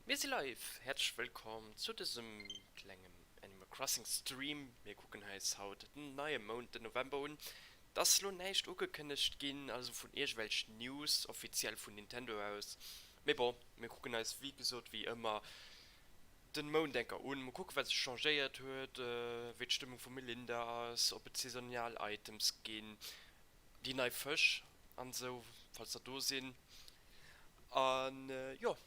Mir si live! Häerzlech wëllkomm zu dësem klengem Animal Crossing Stream. Mir kucken eis haut den neie Mount, den November un. Et ass lo näischt ugekënnegt ginn, also vun iergwelch News offiziell vun Nintendo aus. Mee bon, mir kucken eis wéi gesot wéi ëmmer den Mount enker un. Mol kucken wat sech changéiert huet, wéi d'Stëmmung vum Melinda ass, ob et saisonial Items ginn, déi nei Fësch an esou, falls der do sinn. An jo,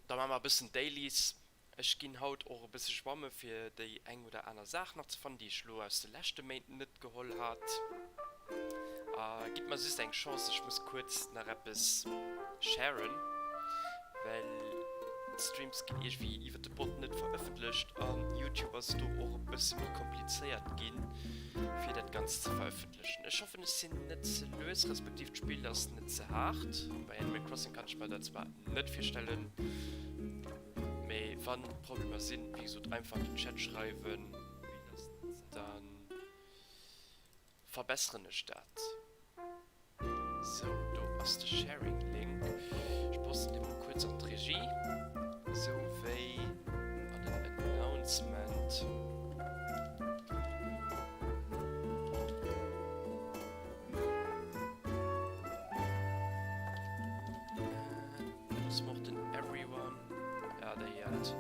da maache mer e bëssen Dailies. Ech ginn haut och e bësse schwamme fir déi eng oder aner Saach nach ze fannen, déi ech lo aus de leschte Méint net geholl hat. A gitt mer just eng Chance, ech muss kuerz nach eppes sharen, well d'Streams ginn iergendwéi iwwer de Bot net verëffentlecht an Youtube ass do och e bësse méi komplizéiert ginn, fir dat Ganzt ze verëffentlechen. Ech hoffen ech sinn net ze lues, respektiv d'Spill ass net ze haart. Bei Animal Crossing kann ech mer dat zwar net virstellen, mee wann Problemer sinn, wéi gesot einfach an den Chat schreiwen, dann verbesseren ech dat. Sou, do ass de Sharing Link. Ech posten dee mol kuerz an d'Regie, sou wéi an den Announcement. Muss mer och den Everyone, ja déi hat.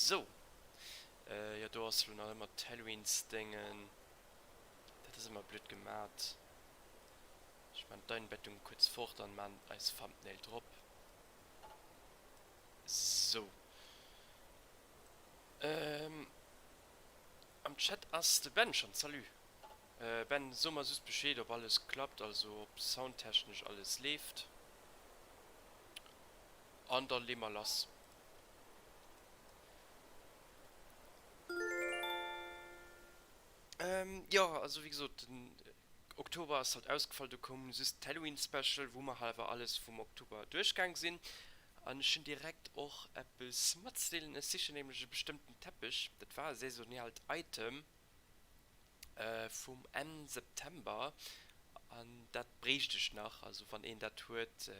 Sou. Jo do ass lo nach ëmmer d'Halloweensdéngen. Dat ass ëmmer blöd gemat. Ech man d'Einbettung kuerz fort an man eis Thumbnail drop. Sou. Am Chat ass de Ben schon. Salut Ben, so mer just Bescheed ob alles klappt, also ob soundtechnesch alles leeft. An da lee mer lass. Jo, also wéi gesot, den Oktober ass halt ausgefall, do koum just d'Halloween Special, wou mer halt awer alles vum Oktober duerchgaang sinn. An ech hunn direkt och eppes matzedeelen, ech sichen nämlech e bestëmmten Teppech, dat war e saisoniaalt Item vum Enn September an dat bréicht ech nach, also wann een dat huet,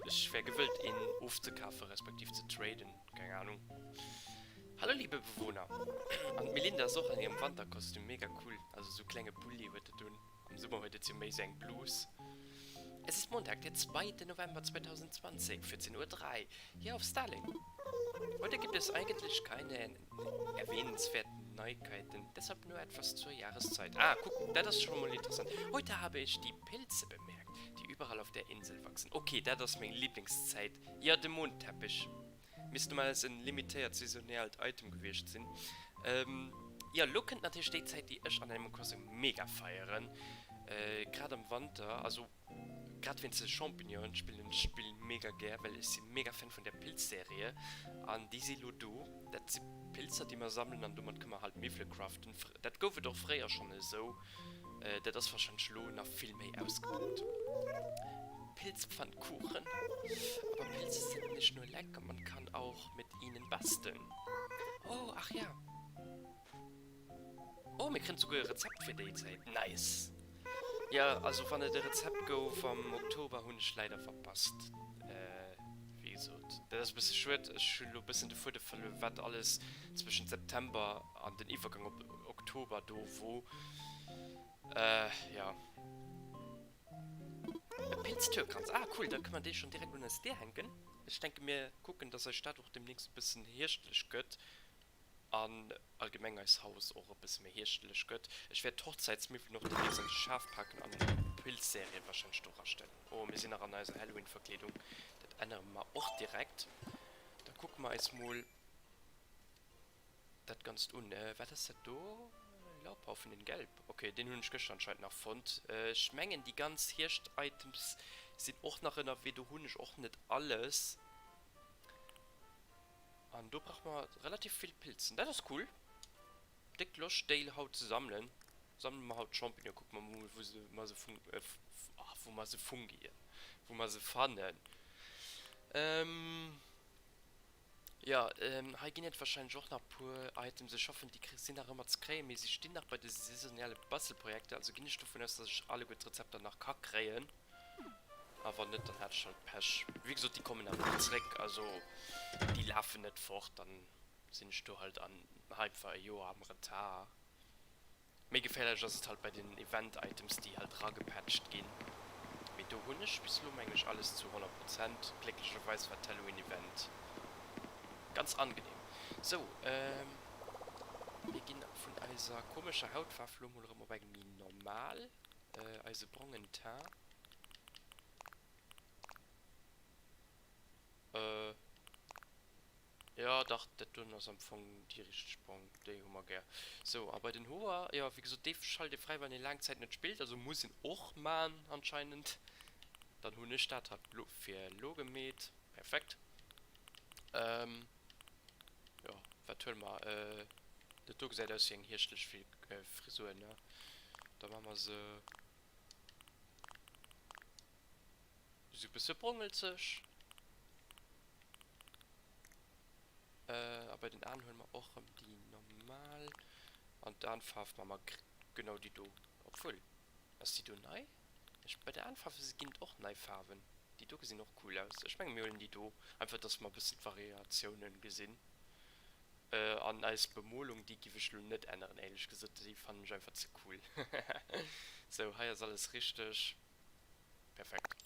Ech wär gewëllt een ofzekafen respektiv ze traden, keng Ahnung. Hallo liebe Bewohner! An d'Melinda ass och an hirem Wanterkostüm, mega cool, also sou klenge Pulli huet et un, am Summer huet et jo méi sou eng Blus. Es ist Montag, der 2. November 2020, 14.03 Uhr, hier auf Starlink. Heute gibt es eigentlich keine erwähnenswerten Neuigkeiten, deshalb nur etwas zur Jahreszeit. Ah, kuck, dat ass scho mol interessant. Heute habe ich die Pilze bemerkt, die überall auf der Insel wachsen. Ok, dat ass meng Lieblingszäit. Jo, de Mondteppich misst normalerweis en limitéiert saisonält Item gewiescht sinn. Jo, lo kënnt natierlech déi Zäit, déi ech an Animal Crossing mega feieren, grad am Wanter, also Grad wéinst de Champignonen spillen ech d'Spill mega gär, well ech si mega Fan vun der Pilzserie an déi si lo do. Dat si Pilzer déi mer sammelen an domat kënne mer halt Miwwele craften. Dat gouf et och fréier schonn esou, dat ass warscheinlech lo nach vill méi ausgebaut. Pilzpfannkuchen. Aber Pilze sind nicht nur lecker, man kann auch mit ihnen basteln. Oh, ach ja. Oh, mir kréien souguer e Rezept fir déi Zäit. Nice! Jo, also wann et e Rezept gouf am Oktober, hunn ech leider verpasst. Wéi gesot, dat ass e bësse schued. Ech hu lo e bëssen de Fuedem verluer, wat alles zwëschent September an den Iwwergang op Oktober do wor. Jo. E Pilztürkranz. Ah, cool, da kënne mer dee schonn direkt un eis Dier hänken. Ech denke mir kucken, dass eis Stad och demnächst e bëssen hierschtlech gëtt. An allgemeng eis Haus och e bësse méi hierschteleg gëtt. Ech wäert d'Hochzäitsmiwwelen och demnächst an de Schaf paken an d'Pilzserie warscheinlech do erastellen. Oh, mir sinn nach an eiser Halloween-Verkleedung. Dat ännere mer och direkt. Da kucke mer eis mol dat Ganzt un. Wat ass dat do? Laubhaufen in Gelb. Ok, deen hunn ech gëschter anscheinend nach fonnt. Ech mengen déi ganz Hierscht-Items sinn och nach ënnerwee, do hunn ech och net alles. An do brauche mer relativ vill Pilzen. Dat ass cool. Déck Loscht déi haut ze sammelen. Sammele mer haut Champignon, kucke mer mol wou se mer se fun wou mer se fungien, wou mer se fannen. Jo, hei ginn et wahrscheinlech och nach puer Items. Ech hoffen déi sinn nach ëmmer ze kréien, mee si stinn nach bei de saisonniale Bastelprojekter, also ginn ech dovun aus, dass ech alleguer d'Rezepter nach ka kréien. A wann net, dann hat ech halt Pech. Wéi gesot, déi kommen awer nach zréck, also déi lafen net fort. Dann sinn ech do halt an einfach e Joer am Retard. Méi geféierlech ass et halt bei den Event Items déi halt ragepatcht ginn. Mee do hunn ech bis elo meng ech alles zu 100 Prozent. Glécklecherweis war d'Halloween Event ganz angenehm. Sou, mir ginn vun eiser komescher Hautfaarf lo mol erëm op eng méi normal, eise brongen Teint. Jo dach, dat doen ass am Fong déi richteg Bong, déi hu mer gär. Sou, a bei den Hoer, jo wéi gesot, dee schalt ee fräi wann ee laang Zäit net spillt, also muss een och man anscheinend. Dann hunn ech dat halt lo fir elo gemeet, perfekt. Jo, wat huele mer? Dat do gesäit aus wéi eng hierschtlech Frisur, ne? Da maa mer se esou bësse brongelzeg. A bei den Aen huele mer och erëm déi normal. An d'Aenfaarf maache mer genau déi do. Obwuel, ass déi do nei? Ech, bei der Aenfaarf ginn et och nei Faarwen. Déi do gesinn och cool aus. Ech menge mir huelen déi do, einfach dass mer e bëssen d'Variatiounen gesinn. An eis Bemolung, déi giff ech lo net änneren, éierlech gesot. Déi fannen ech einfach ze cool. Sou, hei ass alles richteg. Perfekt.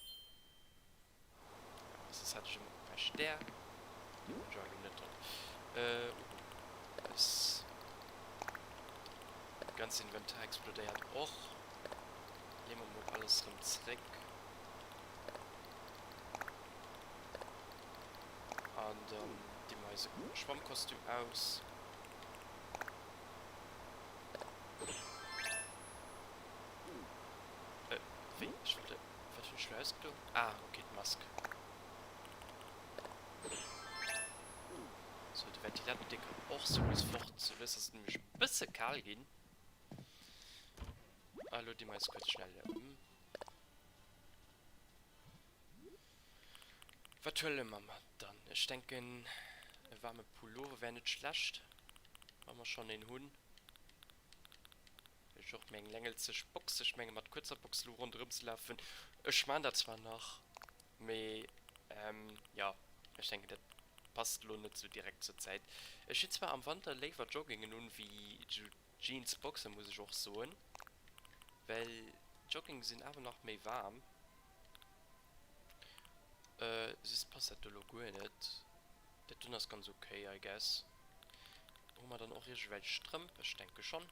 Soss hat ech ëmmer Pech. Där déi hunn ech awer elo net drop. Uhu. Eis ganz Inventar explodéiert och. Leeë mer mol alles rëm zréck. An dann di mer eise Schwammkostüm aus. Wéi? Ech wollt. Wat hunn ech lo ausgedoen? Ah, ok, d'Mask. Sou, de Ventilator, dee kann och sou lues fort. Sou lues ass et nämlech e bësse kal ginn. A lo di mer eis kuerz schnell ëm. Wat huele mer mat dann? Ech denken, e waarme Pullover wär net schlecht, wa mer schonn een hunn. Ech och meng längelzeg Box, ech menge mat kuerzer Box elo ronderëm ze lafen, ech maan dat zwar nach, mee jo ech denken dat passt elo net sou direkt zur Zäit. Ech hunn zwar am Wanter léiwer Joggingen un wéi sou Jeans Boxen muss ech och soen, well Jogging sinn awer nach méi waarm. Just passt dat do elo guer net. Dat doen ass ganz ok I guess. Hu mer dann och iergendwelch Strëmp? Ech denke schonn.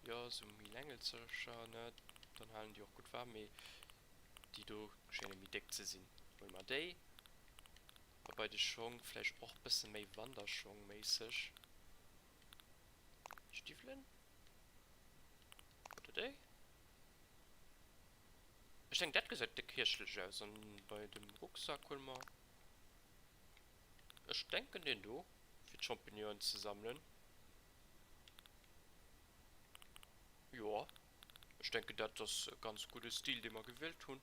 Jo, sou méi längelzecher, ne? Dann halen déi och gutt waarm, mee déi do schénge méi déck ze sinn. Huele mer déi. A bei de Schong vläicht och bësse méi Wanderschong-méisseg. Stiwwelen? Oder déi? Ech denken dat gesäit déck hierschtlech aus. An bei dem Rucksack huele mer, ech denken deen do, fir d'Champignonen ze sammelen. Joa, ech denken dat ass e ganz gudde Stil dee mer gewielt hunn.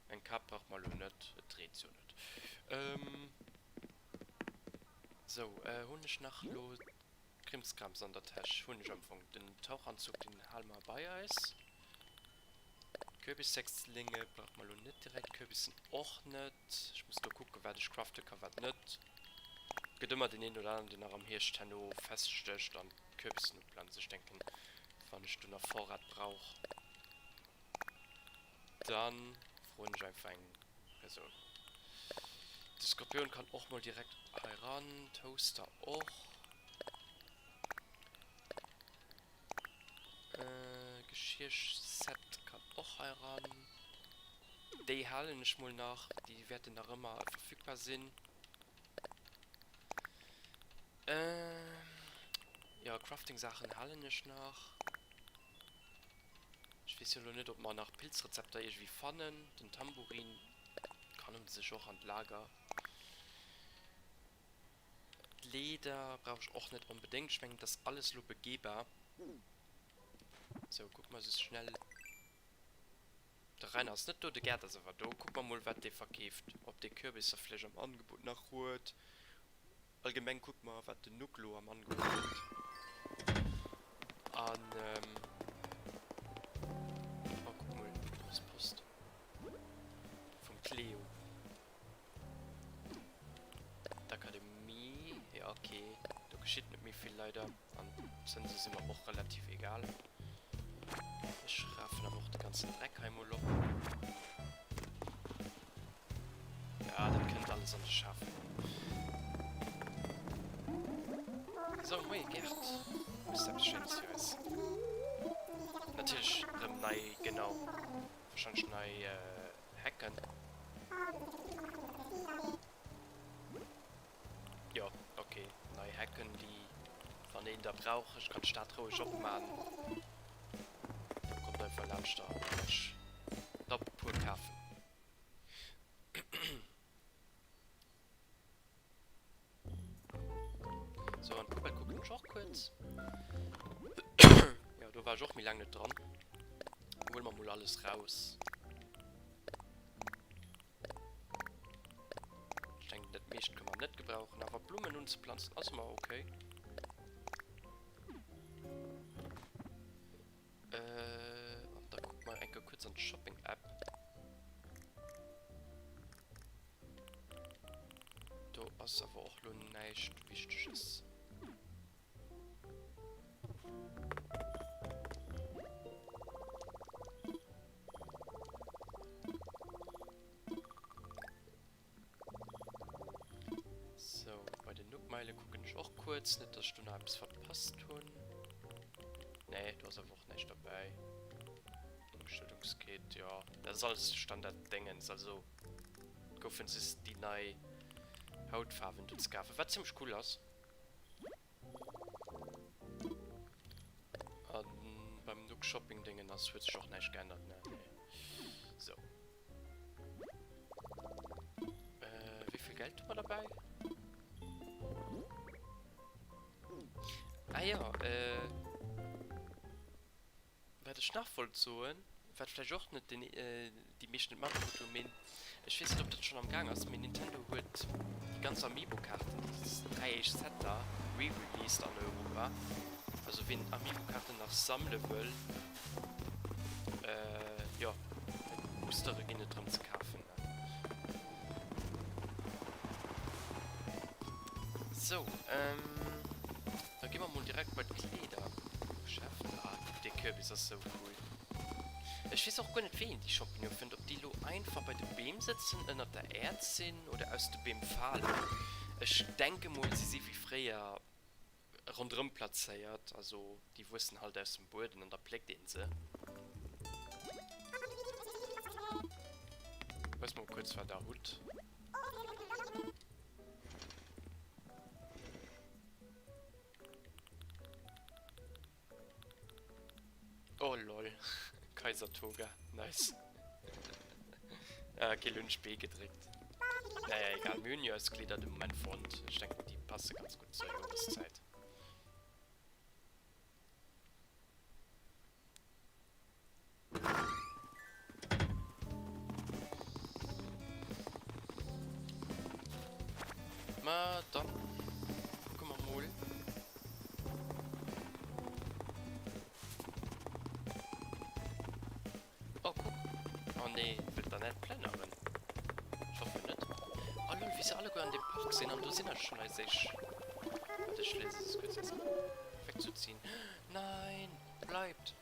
Eng Kap brauche mer elo net, et reent jo net. Sou, hunn ech nach elo Krimskrams an der Täsch? Hunn ech am Fong. Den Tauchanzug, deen hale mer bei eis. Kürbissechslinge brauche mer elo net direkt, Kürbissen och net. Ech muss do kucken, wat ech crafte ka, wat net. Gëtt ëmmer deen een oder aneren, deen nach am Hierscht herno feststécht an d'Kürbissen uplanzt. Ech denken, wann ech do nach Vorrat brauch, dann froen ech einfach eng Persoun. De Skorpion kann och mol direkt hei ran, Toaster och. Geschirrset kann och hei ran. Déi halen ech mol nach, déi wäerten nach ëmmer verfügbar sinn. Jo, Crafting-Saachen halen ech nach. Ech weess jo elo net, ob mer nach Pilzrezepter iergendwéi fannen. Den Tambourin kann un sech och an d'Lager. D'Leeder brauch ech och net onbedéngt. Ech mengen, et ass alles elo begehbar. Sou, kucke mer just schnell. De Rainer ass net do, de Gerd ass awer do. Kucke mer mol, wat dee verkeeft. Ob dee Kürbisser vläicht am Angebot nach huet. Allgemeng kucke mer, wat den Nook lo am Angebot huet. An, oh, kuck mol, do ass Post vum Cleo. D'Akademie, jo ok, do geschitt net méi vill leider. An d'Zënse si mer och relativ egal. Ech rafen awer och de ganzen Dreck hei mol op. Ja, dat kënnt alles an de Schaf. Sou, moie Gerd. Hues de eppes Schéines fir eis? Natierlech erëm nei, genau, wahrscheinlech nei Hecken. Jo, ok, nei Hecken, déi, wann een der brauch, ech kann d'Stad roueg opman. Da kommt einfach laanscht a ech der e puer kafen. Sou, an d'Poubelle kucken ech och kuerz. Jo, do war ech och méi laang net dran. Huele mer mol alles raus. Ech denken, dat meescht kënne mer net gebrauchen, awer Blummen unzeplanzen ass ëmmer ok. Äh, an da kucke mer eng Kéier kuerz an d'Shopping-App. Do ass awer och lo näischt Wichteges. Sou, bei den Nookmeile kucken ech och kuerz, net dass ech do nach eppes verpasst hunn. Nee, do ass awer och näischt derbäi. Umstellungskit, jo, dat ass alles Standarddéngens, also goufen just déi nei Hautfaarwen do ze kafen, wat zimmlech cool ass. An beim Nook Shopping Dingen ass huet sech och näischt geännert, ne? Nee. Sou. Äh, wéi vill Geld hu mer derbäi? Ah jo, äh. Wat ech nach wollt soen, wat vläicht och net den, déi meescht net matkritt hunn, mee ech weess net, ob dat schonn am Gaang ass, mee Nintendo huet déi ganz Amiibo-Kaarten, déi 3 éischt Setter, re-released an Europa. Also ween Amiibo-Kaarten nach sammele wëll, jo, Boostere ginn et erëm ze kafen. Sou, da gi mer mol direkt bei d'Kleedergeschäft. Ah, kuck, dee Kürbis ass sou cool. Ech weess och guer net, wéi een déi Champignonen fënnt. Ob déi lo einfach bei de Beem sëtzen, ënnert der Äerd sinn oder aus de Beem falen. Ech denke mol, se si wéi fréier ronderëm plazéiert, also déi wuessen halt aus dem Bueden an da pléckt een se. Weist mol kuerz wat der hutt. Oh lol, Kaisertoga, nice. Ah, okay, lo hunn ech B gedréckt. Naja, egal, mir hunn jo eis Kleeder de Moment fonnt. Ech denken, déi passe ganz gutt zur Joreszäit. Ma dann kucke mer mol. Oh kuck. Oh nee, wëllt der net plënneren? Ech hoffen net. Oh lol, wéi se alleguer an deem Park sinn an do sinn der schonn eis éischt. Warte, ech léise se kuerz eis wegzuziehen. Nein, bleibt!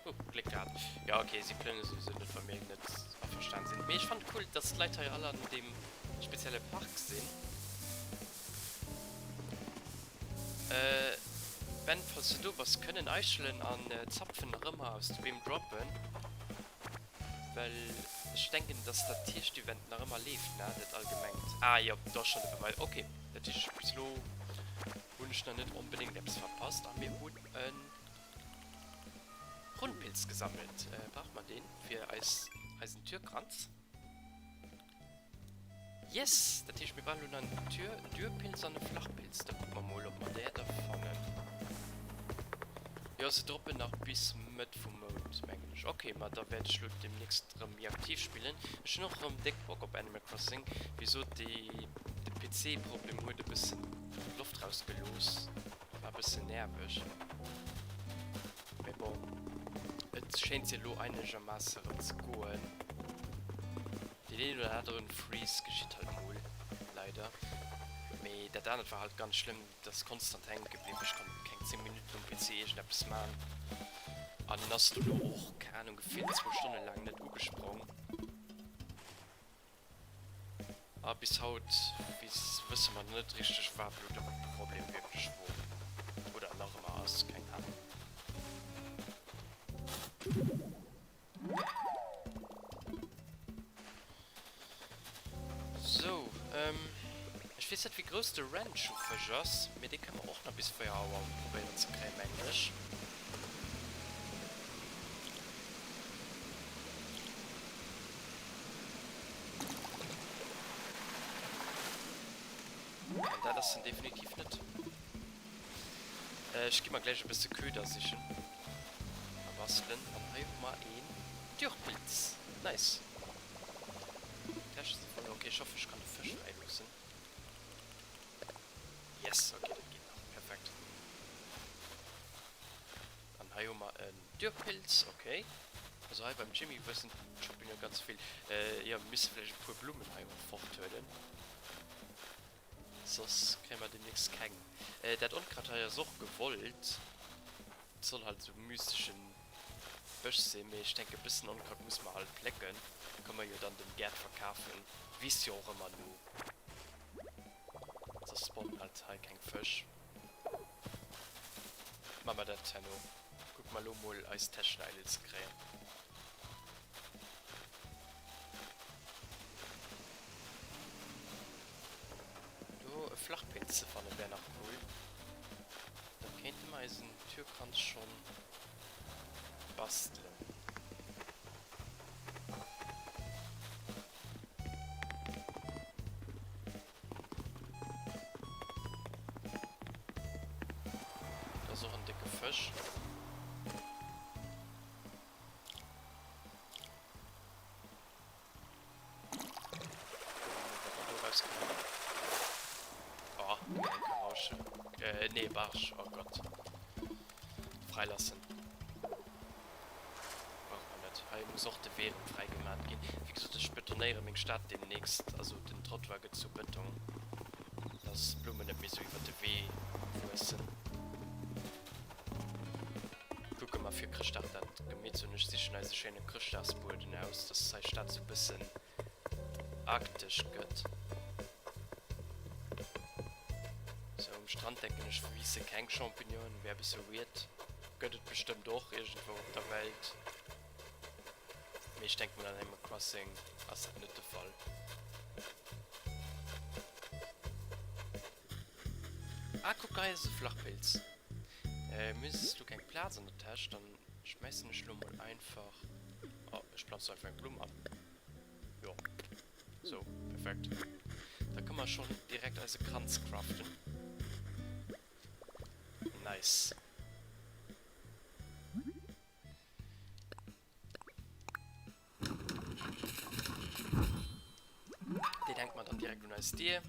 Oh, Gléck gehat. Ja, okay, si plënnere souwisou net, wa mir net averstan sinn. Mee ech fannen et cool, dass d'Leit hei all an deem spezielle Park sinn. Ben, falls du do bass, kënnen Eichelen an Zapfen nach ëmmer aus de Beem droppen? Well ech denken dass dat Hierscht-Event nach ëmmer leeft, ne? Dat allgemengt. Ah jo, do ass schonn de Beweis. Ok, dat heescht bis elo hunn ech nach net onbedéngt eppes verpasst. A mir hunn e Rundpilz gesammelt. Brauche mer deen fir eis eisen Türkranz? Yes! Dat heescht mir brauchen elo nach en Tür, en Dürpilz an e Flachpilz. Da kucke mer mol ob mer där da fannen. Jo, se droppen nach bis Mëtt vum Mount mengen ech. Ok, ma da wäert ech elo demnächst rëm méi aktiv spillen. Ech hunn och rëm déck Bock op Animal Crossing. Wéi sot, déi, de PC-Problem huet e bëssen d'Loft rausgelooss. War e bëssen nerveg. Mee bon, et schéint jo elo einegermaasse rëm ze goen. Deen een oder aneren Freeze geschitt halt mol, leider. Mee dat anert war halt ganz schlëmm, et ass konstant hänke bliwwen, ech konnt keng 10 Minutten um PC iergendeppes man. An en ass dono och, keng Ahnung, gefillt zwou Stonne laang net ugesprong. A bis haut wësse mer net richteg wat elo de Problem wierklech wor. Oder nach ëmmer ass, keng Ahnung. Sou, ech weess net wéi grouss de Ranch vu Fësch ass, mee dee kënne mer och nach bis 4 Auer probéieren ze kréien, mengen ech. An dat ass en definitiv net. Ech gi mer gläich e bësse Köder sichen a bastelen. An hei hu mer een Dürrpilz. Nice. D'Täsche si voll. Ok, ech hoffen ech kann de Fësch fräiloossen. Yes, ok, dat geet nach. Perfekt. An hei hu mer en Dürrpilz. Ok. Also hei beim Jimmy wuessen d'Champignonen ganz vill. Jo, mir misse vläicht e puer Blummen hei och forthuelen. Soss kréie mer demnächst keng. Dat Onkraut hei ass och gewollt. Et soll halt esou mysteschen Bësch sinn, mee ech denke bëssen Onkraut muss mer halt plécken. Ka mer jo dann dem Gäert verkafen. Wiisst jo och ëmmer no. Soss spawnen halt hei keng Fësch. Maa mer dat herno. Kucke mer elo mol eis Täschen eidel ze kréien. Do e Flachpilz ze fanne wär nach cool. Da kéinte mer eisen Türkranz schonn bastelen. Do ass och en décke Fësch. Oh, Karausche. Äh, nee, Barsch. Oh Gott. Freilassen. Braucht man net. Hei muss och de Wee erëm fräi gemat ginn. Wéi gesot, ech betonéiere meng Stad demnächst. Also den Trottoir gëtt zu Bëtong, dass d'Blummen net méi sou iwwer de Wee wuessen. Kucke mer fir Chrëschtdag dat gemeet ze hunn. Ech sichen eis e schéine Chrëschtdagsbueden aus, dass eis Stad sou bëssen arktesch gëtt. Sou um Strand denken ech wiisse keng Champignonen, wär bësse weird. Gëtt et bestëmmt och iergendwou op der Welt, mee ech denke mol an Animal Crossing ass dat net de Fall. Ah kuck hei ass e Flachpilz. Mir hu lo keng Plaz an der Täsch, dann schmäissen ech lo mol einfach, oh ech planzen einfach eng Blumm an. Jo sou perfekt. Da kënne mer schonn direkt eise Kranz craften. Nice. Deen hänke mer dann direkt un eis Dier.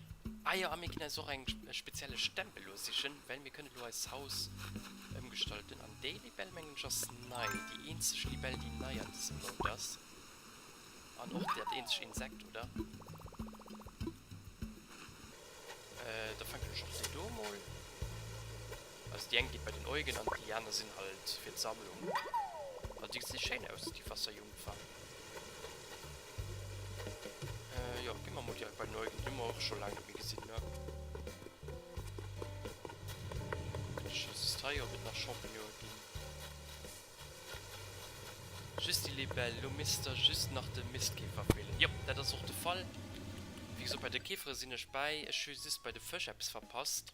Ah jo, a mir ginn eis och eng spezielle Stempel elo sichen, well mir kënnen elo eis Haus ëmgestalten. An déi Libell, mengen ech, ass nei. Déi eenzeg Libell, déi nei an dësem Mount ass. An och dat eenzeg Insekt, oder? Da fänken ech och déi do emol. Also déi eng geet bei den Eugen an déi aner sinn halt fir d'Sammlung. Also déi gesi schéin aus, déi Wasserjungfer. Jo, gi mer mol direkt bei den Eugen, déi hu mer och scho laang net méi gesinn, ne? Kucken ech just. hei, ob et nach Champignonen ginn. Just déi Libell, lo misst der just nach de Mistkäfer feelen. Jop, dat ass och de Fall. Wéi gesot, bei de Käfere sinn ech bäi. Ech hu just bei de Fësch eppes verpasst.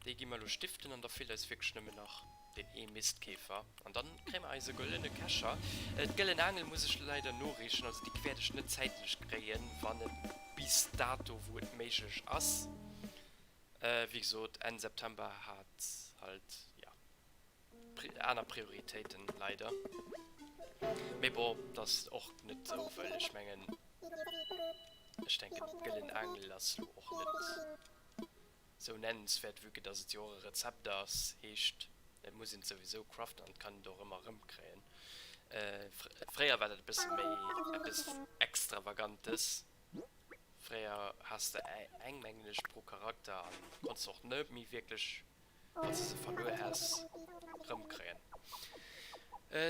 Déi gi mer elo stiften an da feelt eis wierklech nëmmen nach deen ee Mistkäfer. An dann kréie mer eise gëllene Kescher. D'gëllen Aangel muss ech leider noreechen, also déi wäert ech net zäitlech kréien, wann et bis dato wou et méiglech ass. Wéi gesot, Enn September hat halt, jo, aner Prioritéiten leider. Mee bon, dat ass och net esou wëll. Ech mengen, ech denken d'gëllen Aangel ass lo och net sou nennenswäert, vue que dass et jo och e Rezept ass, heescht et muss een et souwisou craften an et kann een et och ëmmer erëmkréien. Fréier war dat e bësse méi eppes Extravagantes. Fréier has de eng mengen ech pro Charakter an konns se och net méi wierklech, wann s de se verluer häss, rëmkréien.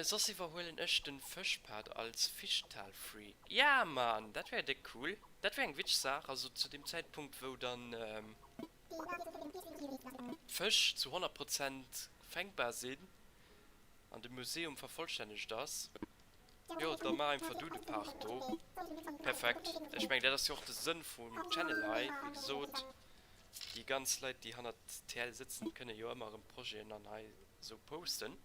Soss iwwerhuelen ech den Fëschpad als Fischtalfreak. Ja Mann, dat wär déck cool. Dat wär eng witzeg Saach. Also zu dem Zäitpunkt wou dann d'Fësch zu 100 Prozent fängbar sinn an de Museum vervollstännegt ass. Jo, da maach einfach du de Part do. Perfekt. Ech mengen, dat ass jo och de Sënn vum Channel hei. Wéi gesot, déi ganz Leit, déi hannert TL sëtzen, kënne jo ëmmer erëm Projeten an hei esou posten.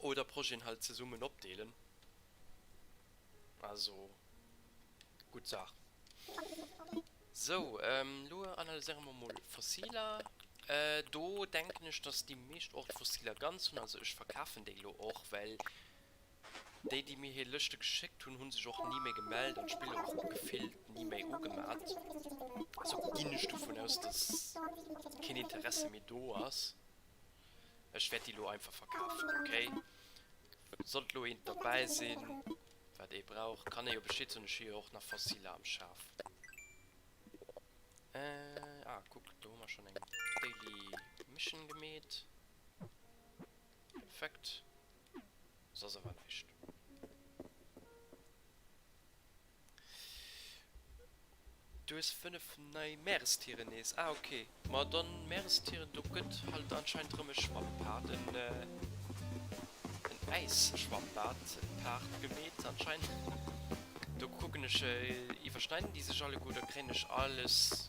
Oder Projeten halt zesummen opdeelen. Also, gutt Saach. Sou, elo analyséiere mer mol Fossiler. Do denken ech, dass déi meescht och d'Fossiler ganz hunn. Also ech verkafen déi elo och, well déi, déi mir hir Lëschte geschéckt hunn, hu sech och ni méi gemellt an d'Spill och gefillt ni méi ugemat. Also ginn ech dovun aus, dass keen Interesse méi do ass. Ech wäert déi elo einfach verkafen, okay? Sollt elo eent derbäi sinn. Wat ee brauch, kann ee jo Bescheed soen. Ech hu jo och nach Fossiler am Schaf. Äh, ah, kuck, do hu mer schonn eng Daily Mission gemeet. Perfekt. Soss awer näischt. Du hues 5 nei Meerestieren nees. Ah ok. Ma dann Meerestieren, do gëtt halt anscheinend rëm e Schwammbad, en en Äisschwammbad Part gemeet anscheinend. Do kucken ech, iwwerschneiden déi sech alleguer oder kréien ech alles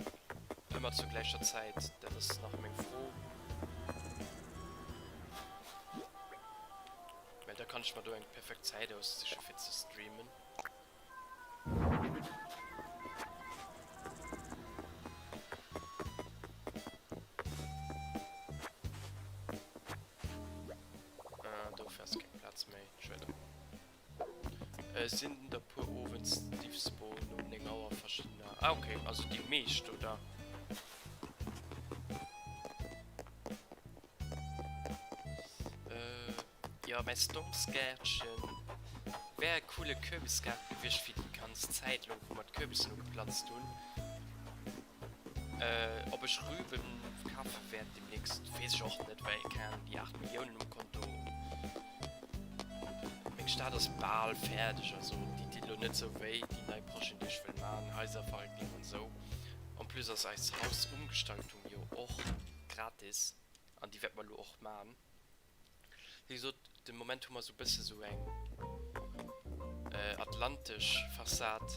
ëmmer zur gläicher Zäit? Dat ass nach meng Fro. Well da kann ech mer do eng perfekt Zäit aussiche fir ze streamen. Ah, dofir ass keng Plaz méi. Schued. Äh, sinn der puer owends Divspo no 9 Auer verschiddener. Ah, okay, also déi meescht, oder? Äh. Jo, mäi Stonksgäertchen wär e coole Kürbisgaart gewiescht fir déi ganz Zäit lo wou mer d'Kürbissen ugeplanzt hunn. Ob ech Rüben kafe wäert demnächst weess ech och net, well keng Ahnung, déi 8 Milliounen um Konto. Meng Stad ass bal fäerdeg, also déi deet lo net sou wéi, déi nei Projeten déi ech wëll man, Haiserverréckelen an sou. En plus ass eis Hausumgestaltung jo och gratis an déi wäerte mer lo och man. Wéi gesot, de Moment hu mer sou bësse sou eng atlantesch Fassad.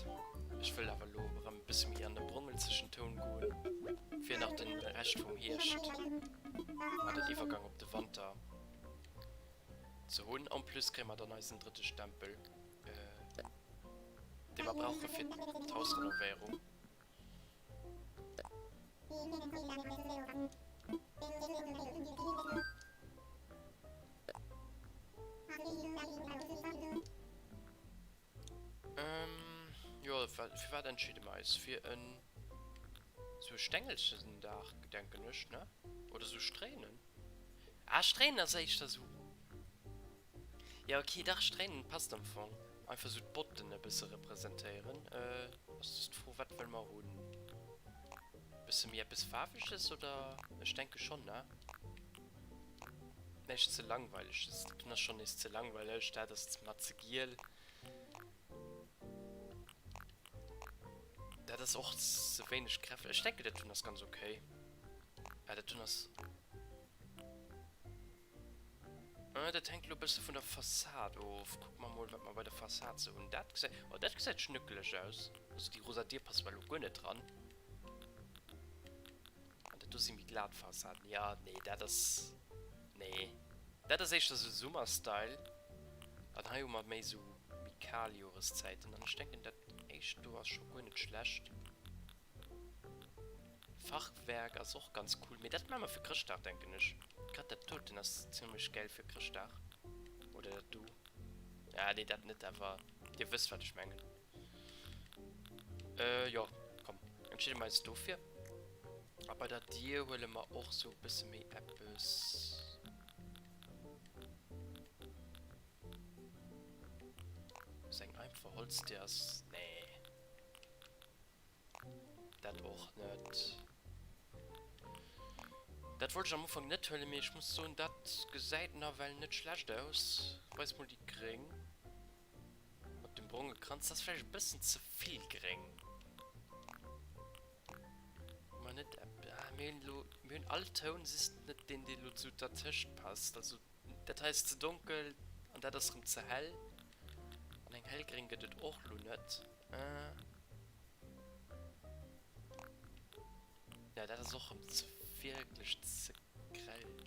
Ech wëll awer elo erëm e bësse méi an de brongelzechen Toun goen, fir nach de Rescht vum Hierscht an den Iwwergang op de Wanter ze hunn. En plus kréie mer dann eisen drëtte Stempel, dee mer brauche fir d'Hausrenovéierung. Ähm, jo, fir wat entscheede mer eis? Fir en sou e Stengelchendaach, denken ech, ne? Oder sou Stréinen? Ah, Stréinen ass éischter sou. Jo ok, dach Stréinen passt am Fong. Einfach sou d'Botten e bësse representéieren. Ass just d'Fro wat wëlle mer hunn? Bësse méi eppes faarweges oder? Ech denke schonn ne? Näischt ze langweileges, dat ass schonn nees ze langweileg, dat ass mer ze giel. Dat ass och ze wéineg kräfteg. Ech denken dat doen ass ganz ok. Ah dat doen ass. Ah dat hänkt lo bësse vun der Fassad of. Kucke mer mol wat mer bei der Fassad sou hunn. Dat gesäit, oh dat gesäit schnëckeleg aus. Also déi rosa Dier passt mer lo guer net dran. An dat do si méi glat Fassaden. Ja, nee, dat ass, nee. Dat ass éischter sou Summer-Style. An hei hu mer méi sou méi kal Joreszäiten. An ech denken, dat éischt do ass scho guer net schlecht. Fachwerk ass och ganz cool. Mee dat maache mer fir Chrëschtdag, denken ech. Grad dat doten ass zimlech gäil fir Chrëschtdag. Oder dat do. Ja, nee, dat net, awer dir wësst, wat ech mengen. Äh, jo, komm. Entscheede mer eis dofir. A bei der Dier huele mer och sou e bësse méi eppes. Sou eng einfach Holzdier ass. Nee. Dat och net. Dat wollt ech am Ufank net huelen, mee ech muss soen, dat gesäit nawell net schlecht aus. Weis mol déi gréng. Mat dem bronge Kranz, dat ass vläicht e bëssen ze vill gréng. Mar net ep ah, mir hunn elo, mir hunn all Toun, just net deen, deen elo sou dertëscht passt. Also dat hei ass ze donkel an dat ass erëm ze hell. An eng hellgréng gëtt et och elo net. Äh. Ja, dat ass och erëm ze wierklech ze grell.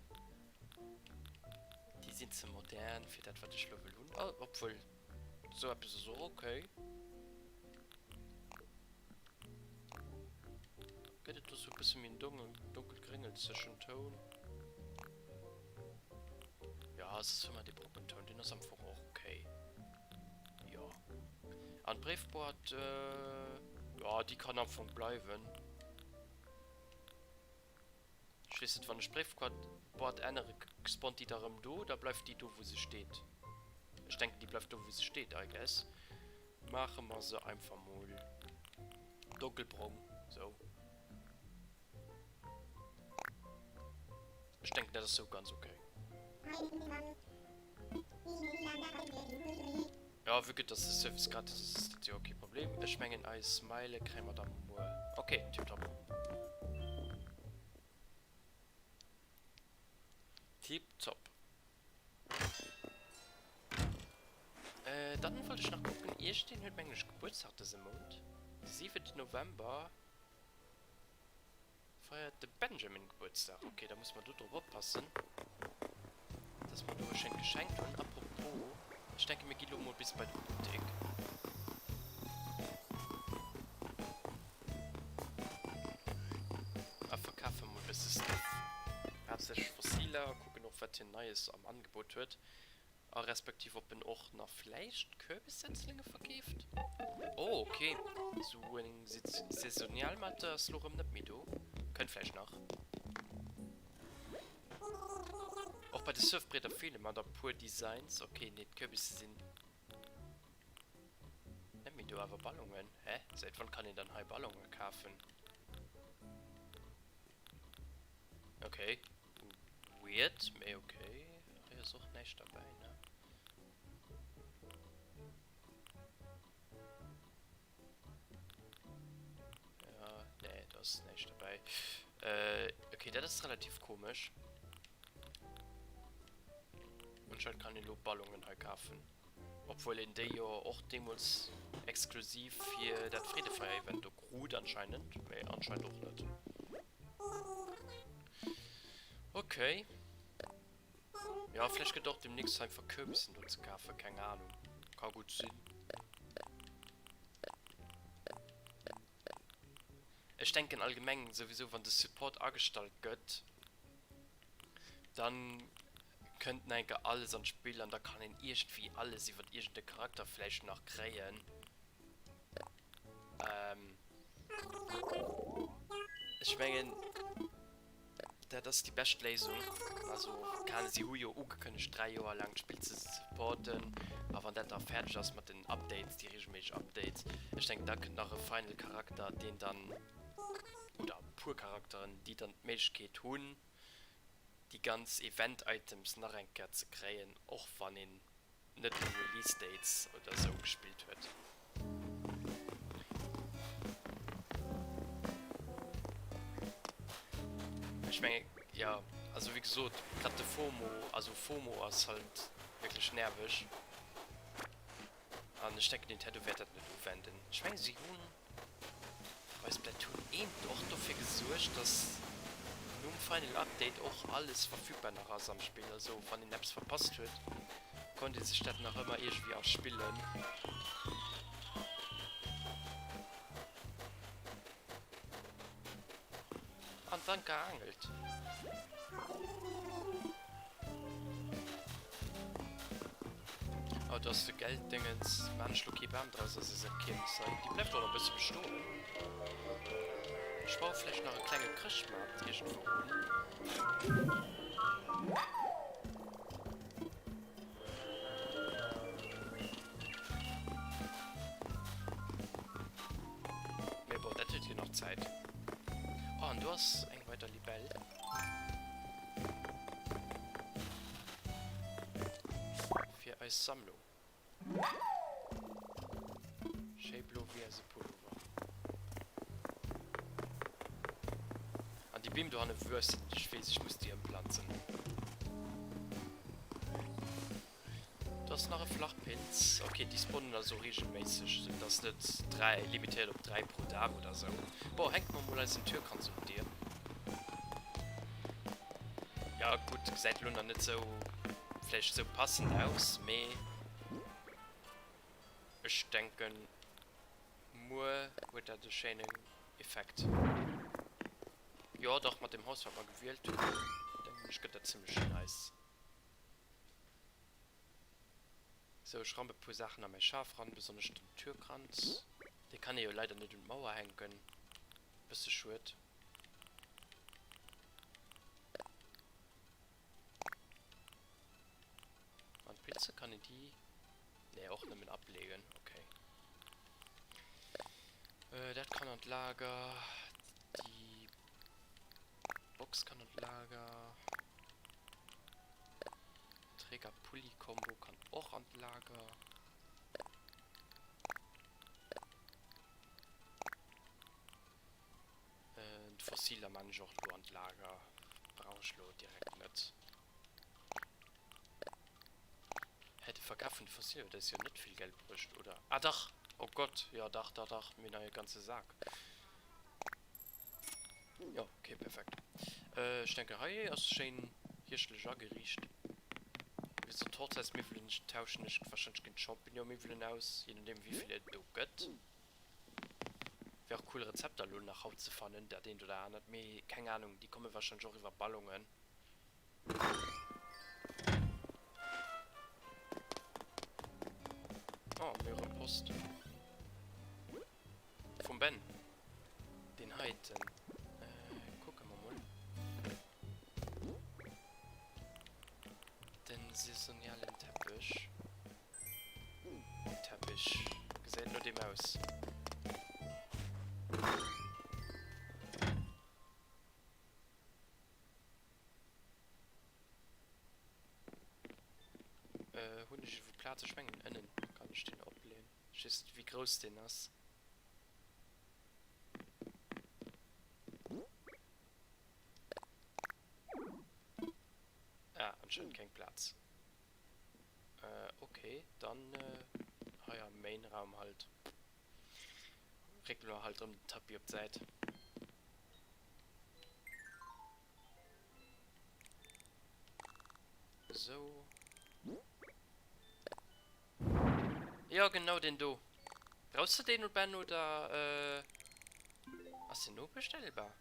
Déi sinn ze modern fir dat wat ech lo wëll hunn. Oh, obwuel, sou eppes ass och ok. Gëtt et do sou e bësse méi en donkelgréngelzechen Toun? Ja, soss hu mer dee brongen Toun, deen ass am Fong och ok. Jo. An d'Bréifboîte, jo, déi kann am Fong bleiwen. Ech weess net, wann ech d'Bréifboîte ännere, spawnt déi da rëm do oder bleift déi do wou se steet? Ech denken déi bleift do wou se steet, I guess. Maache mer se einfach mol donkelbrong, sou. Ech denken dat ass sou ganz ok. Jo, vue que dass de Service gratis ass, ass dat jo kee Problem. Ech mengen eis Meile kréie mer da muer. Ok, tiptop. Tiptop. Äh, dann wollt ech nach kucken, iergendeen huet mengen ech Gebuertsdag dëse Mount, de 7 November. Feiert de Benjamin Gebuertsdag? Ok, da musse mer do drop oppassen, dass mer do e schéint Geschenk hunn. Apropos, ech denke mir gi lo mol bis bei de Buttek. A verkafe mol bësse Stuff. Haaptsächlech Fossiler a kucken och wat hien Neies am Angebot huet. A respektiv ob en och nach vläicht Kürbissetzlinge verkeeft? Oh ok, sou eng saisonial Matte ass lo rëm net méi do. Kënnt vläicht nach. Och bei de Surfbrieder feele mer der puer Designs. Ok, nee d'Kürbisse sinn net méi do, awer Ballonen? Hä? Säit wann kann een dann hei Ballone kafen? Ok, weird, mee ok. Hei ass och näischt derbäi, ne? Ja, nee, do ass näischt derbäi. Äh, ok, dat ass relativ komesch. Anscheinend kann een elo Ballonen hei kafen. Obwuel een déi jo och deemools exklusiv fir dat Freedefeier-Event do krut anscheinend, mee anscheinend och net. Ok. Jo, vläicht gëtt och demnächst einfach Kürbissen do ze kafen, keng Ahnung. Ka gutt sinn. Ech denken allgemeng souwisou wann de Support agestallt gëtt, dann kënnt nach enker alles an d'Spill an da kann een iergendwéi alles iwwert iergend e Charakter vläicht nach kréien. Ähm, ech mengen dat ass déi bescht Léisung. Also kann si hu jo ugekënnegt 3 Joer laang d'Spill ze supporten a wann dat da fäerdeg ass mat den Updates, déi regelméisseg Updates, ech denken da kënnt nach e Final Charakter deen dann, oder e puer Charakteren déi dann d'Méiglechkeet hunn déi ganz Event Items nach eng Kéier ze kréien, och wann een net um Release Dates oder sou gespillt huet. Ech mengen, jo, also wéi gesot, grad de FOMO, also FOMO ass halt wierklech nerveg. An ech denken, Nintendo wäert dat net uwenden. Ech mengen, si hunn bei Splatoon 1 och dofir gesuergt, dass nom Final Update och alles verfügbar nach ass am Spill. Also wann een eppes verpasst huet, konnt ee sech dat nach ëmmer iergendwéi erspillen. An d'Anka aangelt. Oh, do ass de Gelddéngens. Maan ech lo kee Bam draus aus eiser Kiermes hei? Déi bleift och nach e bësse bestoen. Ech baue vläicht nach e klenge Chrëschtmaart iergendwou un. Mee bon, dat huet jo nach Zäit. Oh, an do ass eng weider Libell. Fir eis Sammlung. Schéi blo wéi eise Pullover. An déi Beem dohanne wuessen. Ech weess, ech muss déi ëmplanzen. Do ass nach e Flachpilz. Ok, déi spawnen also regelméisseg, sou dass net 3, limitéiert op 3 pro Dag oder sou. Bon, hänke mer mol eisen Türkranz un d'Dier. Ja gutt, gesäit elo nach net sou, vläicht sou passend aus, mee ech denken muer huet dat e schéinen Effekt. Jo dach, mat dem Haus wat mer gewielt hunn, denken ech gëtt dat zimlech nice. Sou, ech rampe puer Saachen a mäi Schaf ran, besonnesch den Türkranz. Dee kann ee jo leider net un d'Mauer hänken, bësse schued. An d'Pilze, kann een déi, nee, och nëmmen ableeën, okay. Dat kann an d'Lager, déi Box kann an d'Lager. Träger-Pulli-Kombo kann och an d'Lager. Äh, d'Fossiler man ech och lo an d'Lager. Brauch ech lo direkt net. Hä, de Verkaf vun de Fossiler huet eis jo net vill Geld bruecht, oder? Ah dach! Oh Gott, jo dach, dach, dach, mir hunn hei e ganze Sak. Jo, ok, perfekt. Ech denken hei ass schéin hierschtlech ageriicht. Wéi gesot, d'Hochzäitsmiwwelen tauschen ech wahrscheinlech géint Champignon-Miwwelen aus, je nodeem wéivill et do gëtt. Wär och cool Rezepter elo nach haut ze fannen, dat eent oder anert, mee keng Ahnung, déi komme wahrscheinlech och iwwer Ballonen. Oh, mir hu rëm Post. Vum Ben. Deen heiten. Kucke mer mol. Den saisonialen Teppich. Teppich. Gesäit no deem aus. Hunn ech ewou Plaz? Ech mengen ënnen kann ech deen opleen. Just wéi grouss deen ass. Ah, anscheinend keng Plaz. Äh, okay, dann hei am Main Raum halt. Réckele mer halt erëm den Tapis op d'Säit. Esou. Jo genau deen do. Brauchs de deen Ben oder ass deen nobestellbar?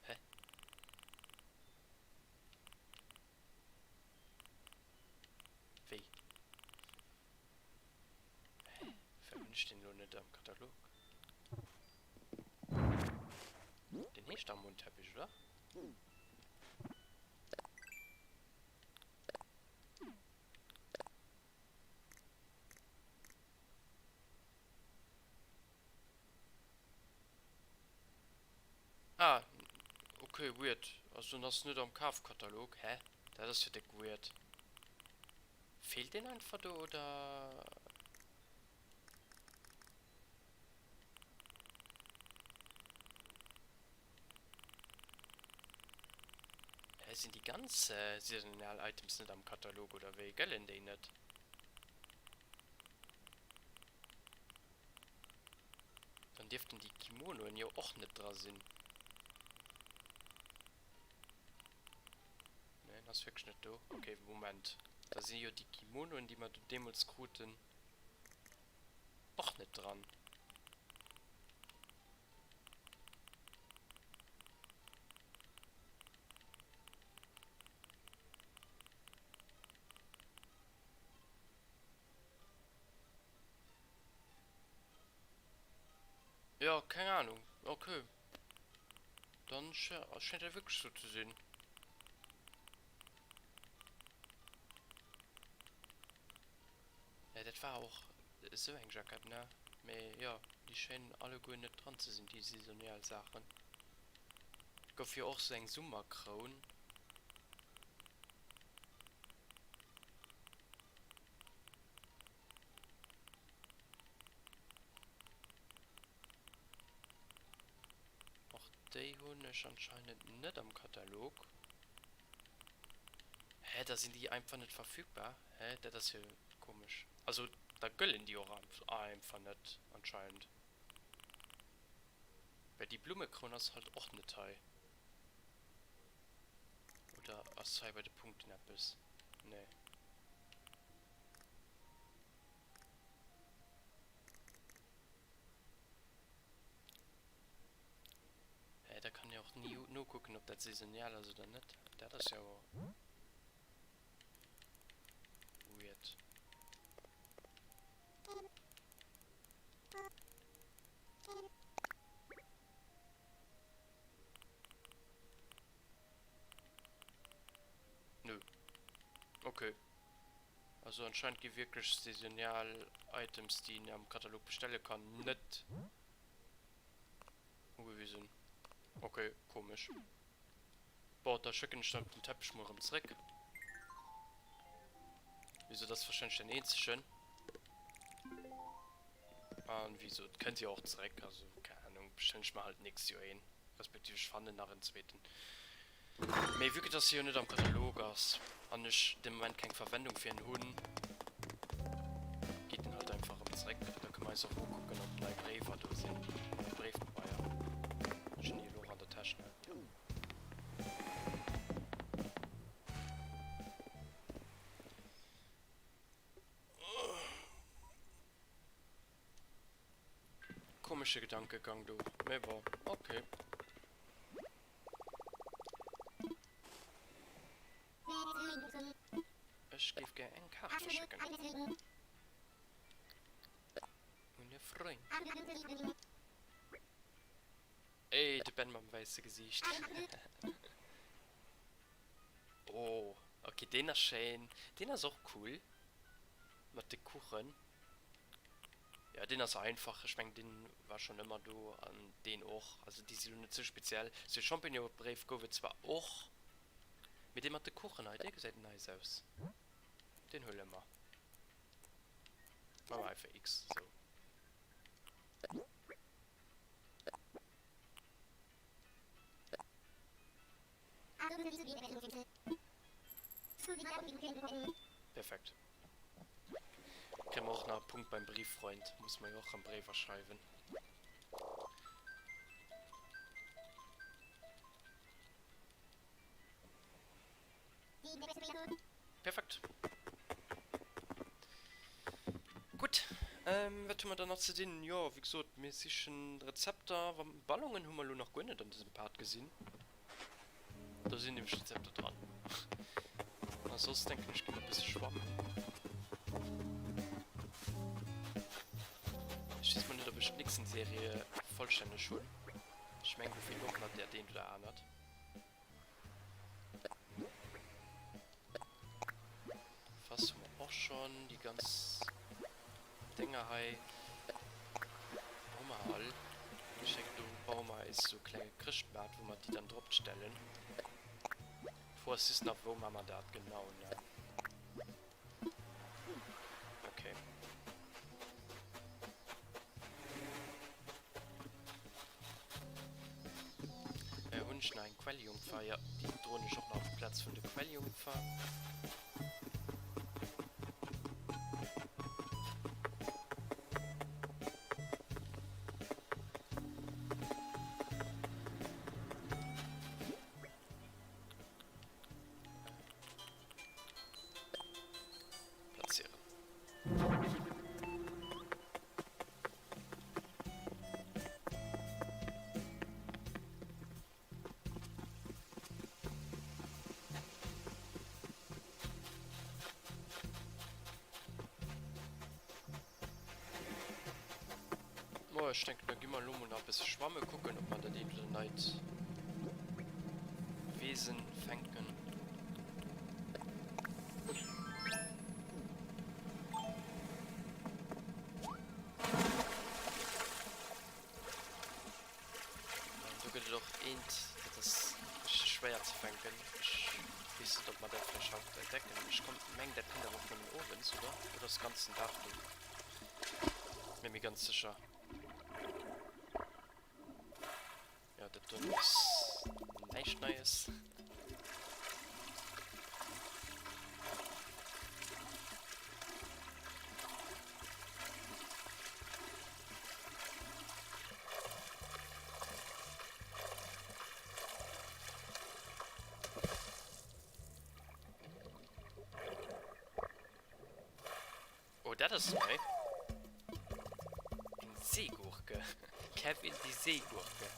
Hä? Wéi? Hä? Firwat hunn ech deen elo net am Katalog? Deen heescht dach Mondteppich, oder? Ah, ok. Ok, weird. Also en ass net am Kafkatalog. Hä? Dat ass jo déck weird. Feelt deen einfach do oder? Hä, sinn déi ganz saisonal Items net am Katalog oder wéi? Gëllen déi net? Dann dierften déi Kimonoen jo och net dra sinn. Nee, en ass wierklech net do. Ok, Moment. Da si jo déi Kimonoen, déi mer do deemools kruten, och net dran. Jo, keng Ahnung. Ok. Dann schéngt dat wierklech sou ze sinn. Ja, dat war och esou eng Jackett, ne? Mee jo, déi schéinen alleguer net dran ze sinn, déi saisonial Saachen. Gouf jo och sou eng Summerkroun. Och déi hunn ech anscheinend net am Katalog. Hä, da sinn déi einfach net verfügbar? Hä, dat ass jo komesch. Also da gëllen déi och einfach net anscheinend. Well déi Blummekroun ass halt och net hei. Oder ass hei bei de Punkten eppes? Nee. Hä, da kann ee och ni nokucken, ob dat saisonial ass oder net. Dat ass jo weird. Nö. Okay. Also anscheinend gi wierklech saisonial Items déi een am Katalog bestelle kann net ugewisen. Ok, komesch. Bon, da schécken ech dann den Teppech mol erëm zréck. Wéi gesot, ass wahrscheinlech den eenzegen. An wéi gesot, kënnt jo och zréck, also keng Ahnung, bestellen ech mer halt d'nächst Joer een, respektiv ech fannen nach en zweeten. Mee vue que dass se jo net am Katalog ass an ech de Moment keng Verwendung fir en hunn, geet en halt einfach erëm zréck. Da kënne mer eis och ukucken, ob nei Bréiwer do sinn, nei Bréifpabeier. Ech hunn déi elo och an der Täsch, ne? Jo. Komesche Gedankegang do, mee bon, okay. Ech géif gär eng Kaart verschécken. Un e Frënd. Ey, de Ben mam wäisse Gesiicht. Oh, okay, deen ass schéin. Deen ass och cool. Mat de Kuchen. Jo, deen ass einfach. Ech mengen, deen war schonn ëmmer do an deen och. Also déi si lo net sou speziell. Sou e Champignonbréif gouf et zwar och, mee dee mat de Kuchen hei, dee gesäit nice aus. Deen huele mer. Maache mer einfach X, sou. Perfekt. Kréie mer och nach e Punkt beim Brieffreund. Musse mer jo och rëm Bréiwer schreiwen. Perfekt. Gutt, wat hu mer dann nach ze dinn? Jo, wéi gesot, mir sichen Rezepter. Ballonen hu mer elo nach guer net an dësem Part gesinn. Do sinn nämlech Rezepter dran. A soss denken ech gi mer e bësse schwammen. Ech weess mol net ob ech d'Nixon-Serie vollstänneg hunn. Ech mengen do feelt och nach dat eent oder anert. Fass hu mer och schonn. Déi ganz Dénger hei hu mer all. Ech denken do baue mer eis sou e klenge Chrëschtmaart wou mer déi dann drop stellen. D'Fro ass just nach wou maa mer dat genau ne? Okay. Äh, hunn ech nach eng Quelljungfer? Jo, déi droen ech och nach op d'Plaz vun de Quelljungfer. Platzieren. Mo ech denken da gi mer elo mol nach e bësse schwamme kucken ob mer dat eent oder neit Wesen fänken. Do gëtt et och eent, dat ass richteg schwéier ze fänken. Ech weess net, ob mer dat vläicht haut entdecken. Ech komm, mengen, dat kënnt awer och nëmmen owends, oder? Oder ass ganzen Dag do? Mir méi ganz sécher. Jo, dat do ass näischt Neies. Oh, dat ass nei. Eng Seegurke. Kevin, die Seegurke.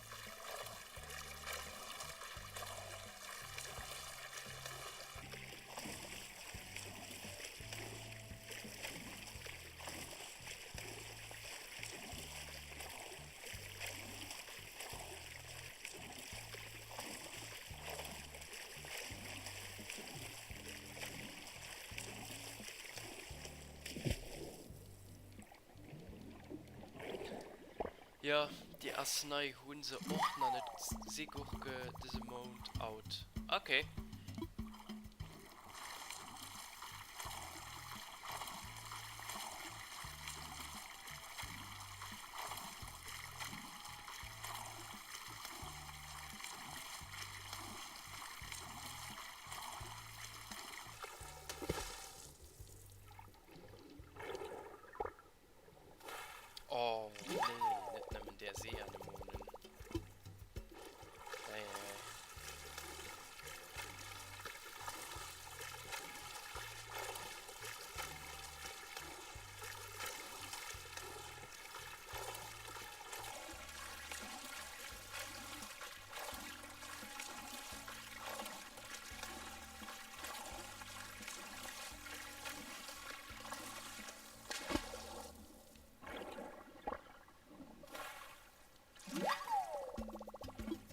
Jo, déi ass nei, hunn se och nach net. Seegurke dëse Mount out. Okay. Oh, nee, net nëmmen där Seeanemonen. Ei, ei, ei.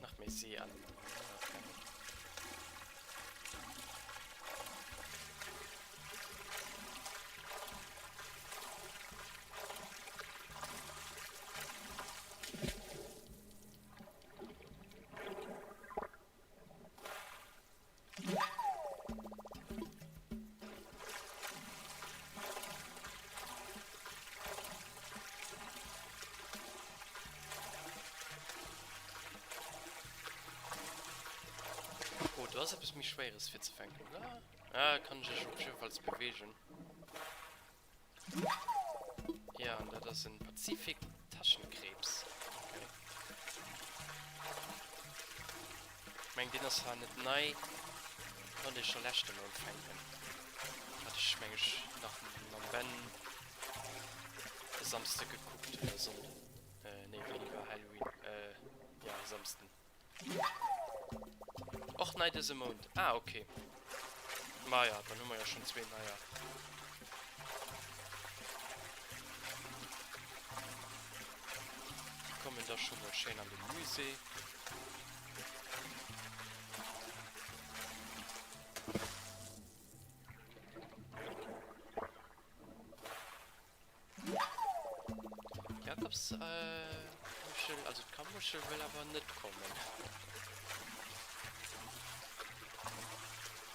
Nach méi Seeanemonen. Okay. Oh, do ass eppes méi Schwéieres fir ze fänken, oder? Ah, kann sech op jiddefalls bewegen. Ja, an dat ass en Pazifik-Taschenkrebs. Okay. Ich meng, den ass zwar net nei, konnt ech scho leschte Mount fänken. Hat ech, meng ech, nach mam Ben e Samsde gekuckt, oder Sonnden. Äh, nee, wéini war Halloween? Äh, ja, e Samsden. Och nei dëse Mount. Ah, okay. Maja, dann hu mer jo schonn zwee neier. Déi kommen da scho mol schéin an de Musée. Jakobs, äh, hab ich. Muschel, also d'Kammuschel wëll awer net kommen.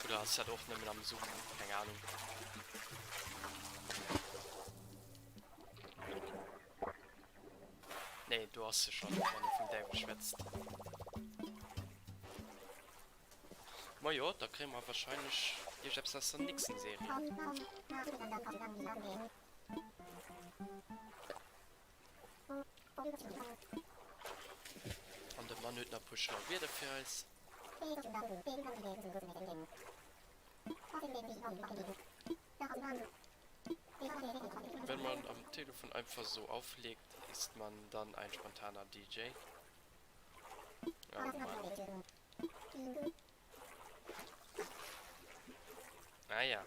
Oder ass dat och nëmmen am Summer? Keng Ahnung. Nee, do ass se schonn, wann ee vum Däiwel schwätzt. Majo, da kréie mer wahrscheinlech iergeppes aus der nächsten Serie. An de Mann huet nach e puer schlau Wierder fir eis. Wenn man am Telefon einfach so auflegt, ist man dann ein spontaner DJ? Oh Mann. Ah ja.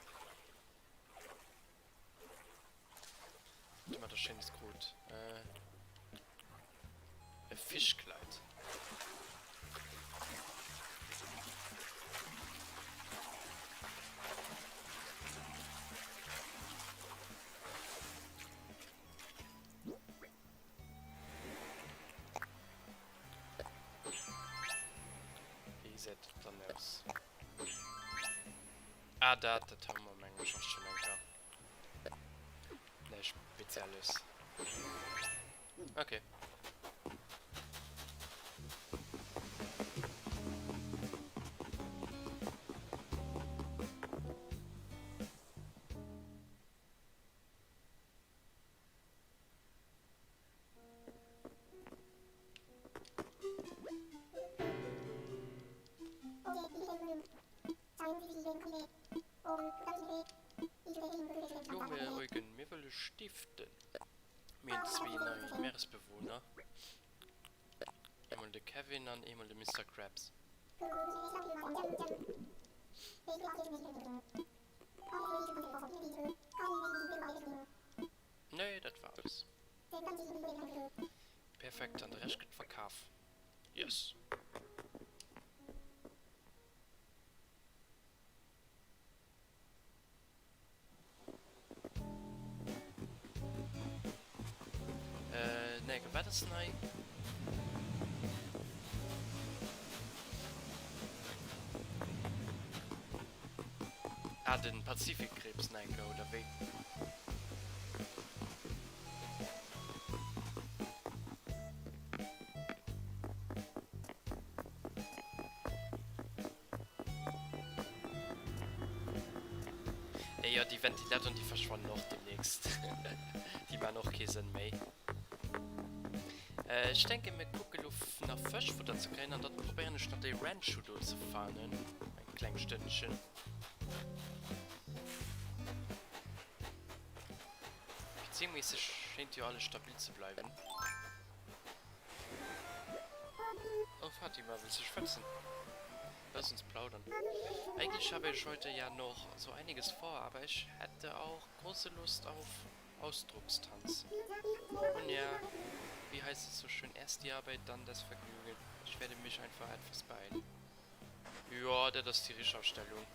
Wat hu mer da Schéines krut? E Fischkleid. Wéi gesäit dat dann aus? Ah, dat, dat hu mer mengen ech och schonn eng Kéier. Näischt Spezielles. Okay. Jo, mir Eugen, mir wëlle stiften. Mir hunn zwee nei Meeresbewohner. Eemol de Kevin an eemol de Mister Krabs. Nee, dat war alles. Perfekt, an de Rescht gëtt verkaf. Yes! Äh, nee, wat ass nei? Ah, den Pazifikkrebs Nike, oder wéi? Jo, déi Ventilatoren, déi verschwannen och demnächst. Déi maan och kee Sënn méi. Ech denken, mir kucke lo nach Fëschfudder ze kréien an dann probéieren ech nach déi Ranchu do ze fanen. Eng kleng Stënnchen. PC-mässeg schéint jo alles stabil ze bleiwen. Oh Fatima, willst du schwätzen? Lass uns plaudern. Eigentlich habe ich heute ja noch so einiges vor, aber ich hätte auch große Lust auf Ausdruckstanz. Nun ja, wie heißt es so schön, erst die Arbeit, dann das Vergnügen. Ich werde mich einfach etwas beeilen. Ja, dat ass déi richteg Astellung.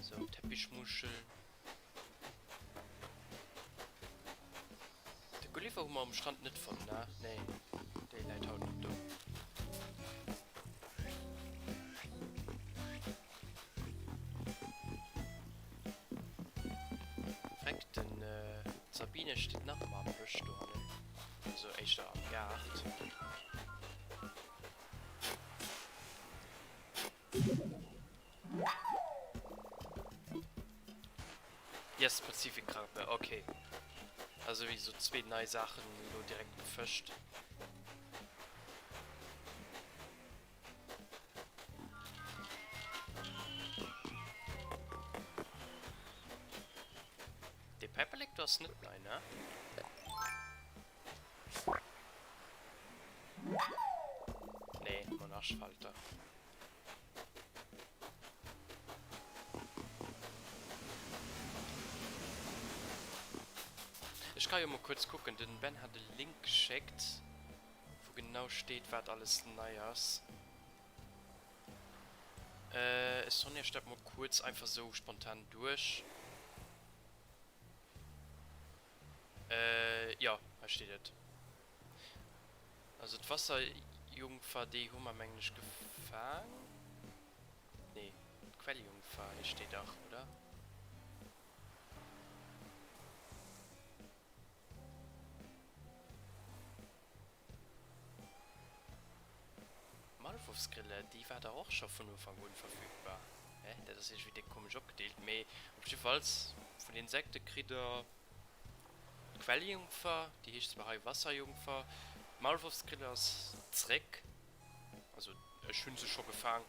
Sou, Teppichmuschel. De Gulliver hu mer um Strand net fonnt, ne? Nee, dee läit haut net do. Vreck, den d'Sabine steet nach ëmmer am Bësch dohannen. Also éischter am Gaart. Yes, Pazifikkrabbe, okay. Also wéi gesot, zwee nei Saachen elo direkt gefëscht. Dee Päiperlek do ass net nei, ne? Nee, Monarchfalter. Ech ka jo mol kuerz kucken, den Ben hat e Link geschéckt, wou genau steet wat alles nei ass. Ech soen iech dat mol kuerz einfach sou spontan duerch. Jo, hei steet et. Also d'Wasserjungfer, déi hu mer mengen ech gefaang. Nee, d'Quelljungfer heescht déi dach, oder? D'Maulwurfsgrille, déi war dach och scho vun Ufank un verfügbar. Hä, dat ass iergendwéi déck komesch opgedeelt. Mee op jiddefalls, vun den Insekte kritt der d'Quelljungfer, déi heescht zwar hei Wasserjungfer. D'Maulwurfsgrille ass zréck, also ech hu se scho gefaang.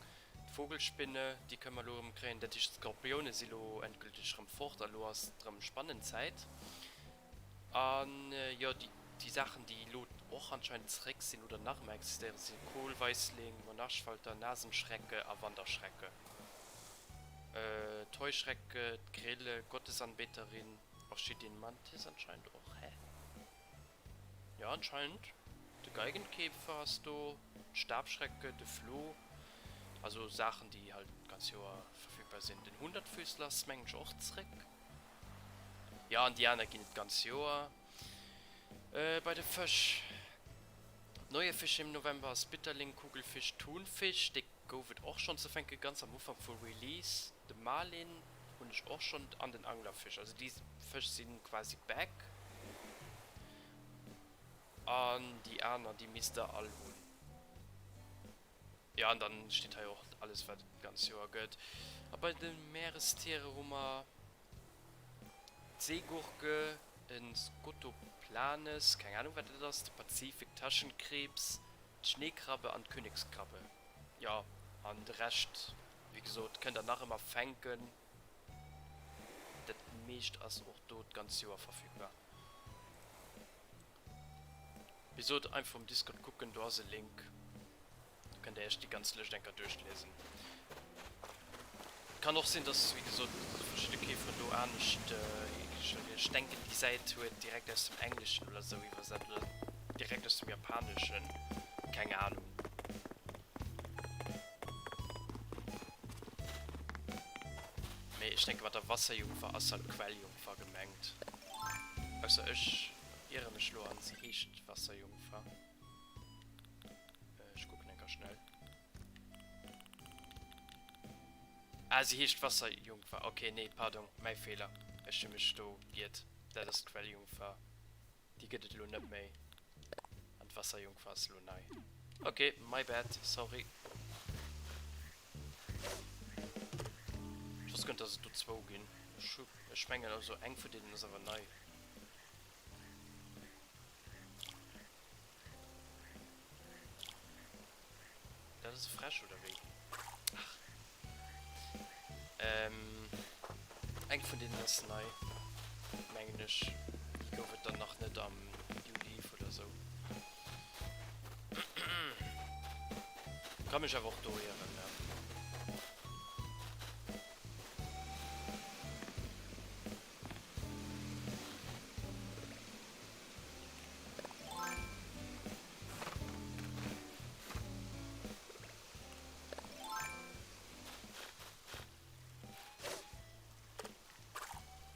D'Vogelspinne, déi kënne mer elo erëm kréien. Dat heescht, d'Skorpione si lo endgülteg erëm fort a lo ass et erëm Spannenzäit. An jo, déi Saachen, déi elo och anscheinend zeréck sinn oder nach ëmmer existéieren, si Kohlweissling, Monarchfalter, Nasenschrecke a Wanderschrecke. D'Heuschrecke, d'Grille, Gottesanbeterin, Orchideenmantis anscheinend och, hä? Jo, anscheinend. De Geigenkäfer ass do, d'Stabschrecke, de Flo, also Saachen, déi halt d'ganz Joer verfügbar sinn. Den Hundertfüßler ass mengen ech och zeréck. Jo, an déi aner ginn et d'ganz Joer. Bei de Fësch, Neue Fische im November ass Bitterling, Kugelfisch, Thunfisch, dee gouf et och schonn ze fänke ganz am Ufank vu Release. De Marlin hunn ech och schonn an den Anglerfisch. Also déi Fësch si quasi back. An déi aner, déi misst der all hunn. Jo, an dann steet hei och alles wat et d'ganz Joer gëtt. A bei de Meerestiere hu mer d'Seegurke, en Scotoplanes, keng Ahnung wat dat ass, de Pazifik-Taschenkrebs, d'Schneekrabbe an d'Königskrabbe. Jo, an de Rescht, wéi gesot, kënnt der nach ëmmer fänken. Dat meescht ass och do d'ganz Joer verfügbar. Wéi sot, einfach um Discord kucken, do ass e Link, do kënnt der iech déi ganz Lëscht eng Kéier duerchliesen. Et kann och sinn, dass, wéi gesot, verschidde Keeferen do anescht hiergestallt ginn. Ech denken, déi Säit huet direkt aus dem Engleschen oder sou iwwersat oder direkt aus dem Japaneschen, keng Ahnung. Mee ech denke, mat der Wasserjungfer ass halt d'Quelljungfer gemengt, ausser ech Iere mech lo an, se heescht Wasserjungfer. Ech kucken enker schnell. Ah, se heescht Wasserjungfer. Ok, nee, pardon, mäi Feeler. Ech hu mech do giert. Dat ass d'Quelljungfer. Déi gëtt et elo net méi. An d'Wasserjungfer ass elo nei. Ok, my bad, sorry. Ech wosst guer net, dass et do zwou ginn. Ech mengen also eng vun deenen ass awer nei. Dat ass e Fräsch oder wéi? Ach. Ähm, eng vun deenen ass nei, mengen ech. Déi gouf et dann nach net am New Leaf oder sou. Kann mech awer och do ieren, ne?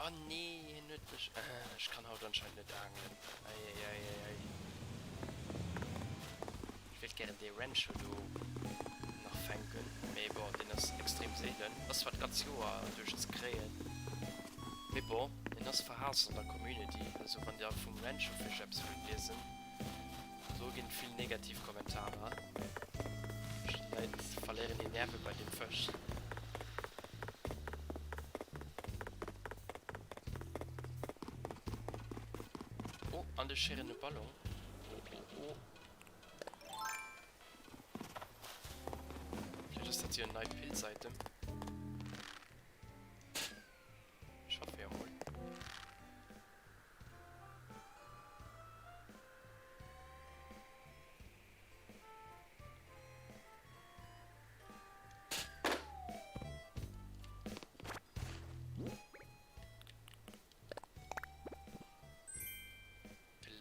Oh nee, hien huet mech. Ech kann haut anscheinend net aangelen. Eieieiei. Ech wéilt gären dee Rancho do nach fänken, mee bon, deen ass extrem seelen. Ass zwar d'ganz Joer duerch ze kréien, mee bon, en ass verhaasst an der Community. Also wann der vum Rancho-Fisch eppes wëllt liesen, do ginn et vill negativ Kommentarer. Verschidde Leit verléieren hir Nerve bei deem Fësch. Oh, an de schirrende Ballon. Oh, oh, oh. Vläicht ass dat jo en neit Pilz-Item. Ech hoffe jo mol.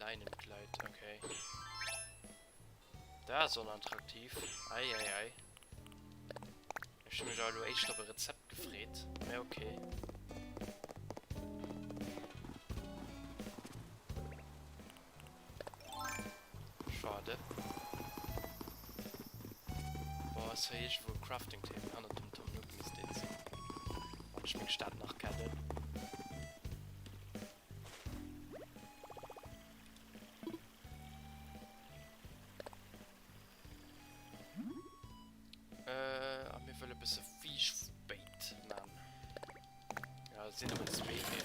Leinenkleid, okay. Da ass onattraktiv. Ei, ei, ei. Ech hu mech awer elo éischter op e Rezept gefreet, mä ok. Schade. Boah, ass hei iergendwou e Crafting Table? Hannert dem Tom Nook misst een sinn, wann ech meng Stad nach kennen. Äh, a mir wëlle bësse Fiischbait man. Ja, et sinn nëmmen zwee, mee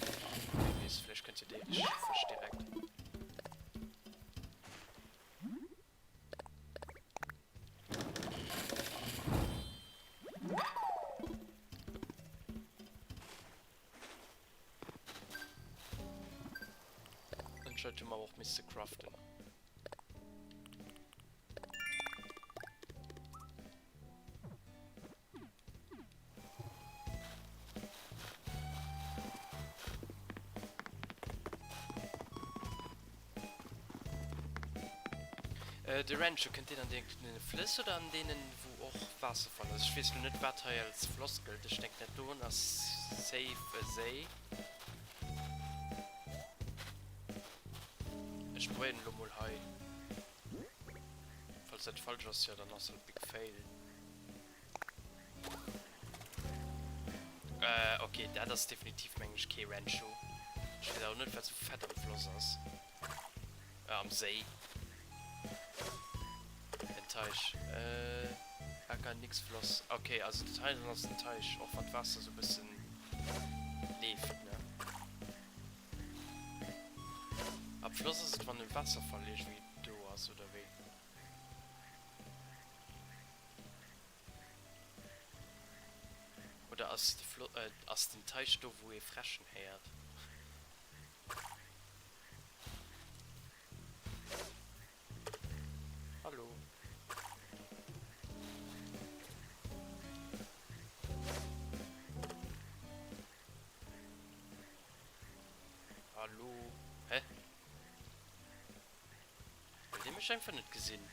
wie weess, vläicht kënnt jo dee richtege Fësch direkt. Anscheinend hu mer och misse craften. Äh, de Rancho, kënnt deen an deene Flëss oder an deenen, wou och Waasserfall ass? Ech weess lo net, wat hei als Floss gëllt. Ech denken, dat doen ass safe e Séi. Ech probéieren elo mol hei. Falls dat falsch ass, jo dann ass halt big fail. Äh, ok, dat ass definitiv mengen ech kee Rancho. Ech weess awer net wat sou fett am Floss ass. Äh, am Séi. En Teich. Äh, aka nix Floss. Ok, also dat hei ass en Teich, och wann d'Waasser sou bëssen leeft, ne? Ab Floss ass et wann en Waasserfall iergendwéi do ass oder wéi? Oder ass de Flo äh ass den Teich do wou ee Fräschen héiert? Hallo. Hallo? Hä? Wëllt dir mech einfach net gesinn?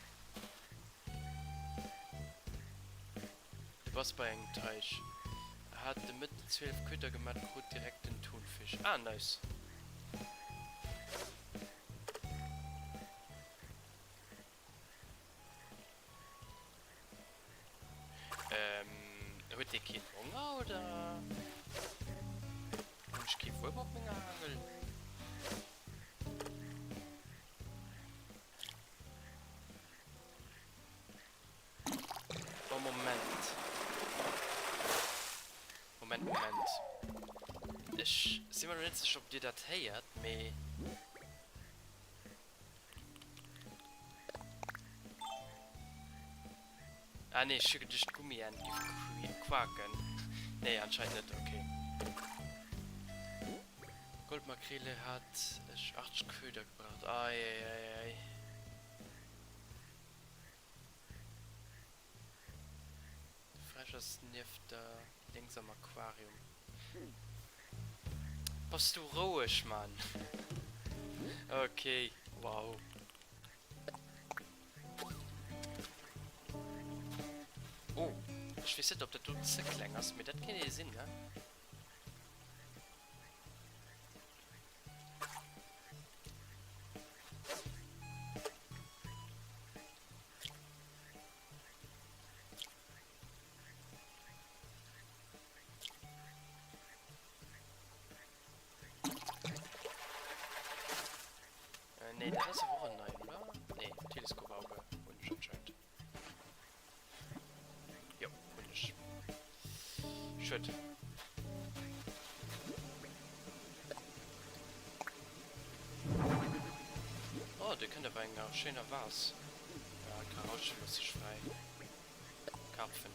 Du bass bei engem Teich. Hat de Mëtten 12 Köder gemat, krut direkt den Thunfisch. Ah, nice. Ähm, huet dee keen Honger oder hunn ech kee Wuerm op menger Aangel? Oh, Moment. Moment, Moment. Ech si mer lo net sécher, ob dir dat héiert, mee. Ah nee, ech hu geduecht d'Gummient giff quaken. Nee, anscheinend net, ok. Goldmakrele hat ech 80 Köder gebraucht. Eieieiei. De Fräsch ass nieft der lénks am Aquarium. Bass du roueg, Mann? Ok, wow. Oh, ech weess net ob dat do ze kleng ass, mee dat kéint ee sinn, ne? Äh, nee, dat ass awer och en neien, oder? Nee, Teleskopauge hunn ech anscheinend. Jo, hunn ech. Schued. Oh, dee kënnt awer enger schéiner Vase. Ja, Karausche looss ech fräi. Karpfen.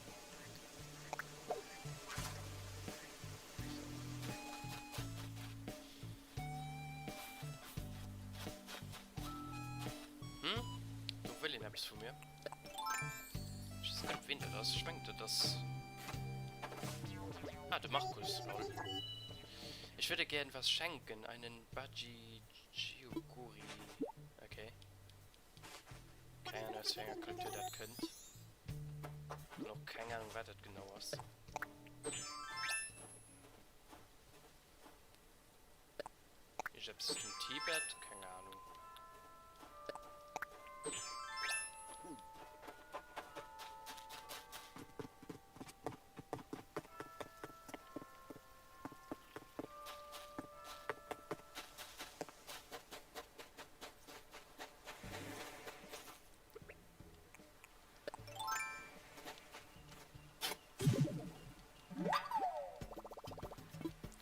Hm? Do wëll een eppes vu mir. Ech weess net, wien dat ass. Ech mengen, dat ass... Ah, de Markus, lol. Ich würde gern was schenken. Einen Baji Jioguri. Okay. Keng Ahnung, aus wéi enger Kultur dat kënnt. An och keng Ahnung wat dat genau ass. Iergendeppes zum Tibet? Keng Ahnung.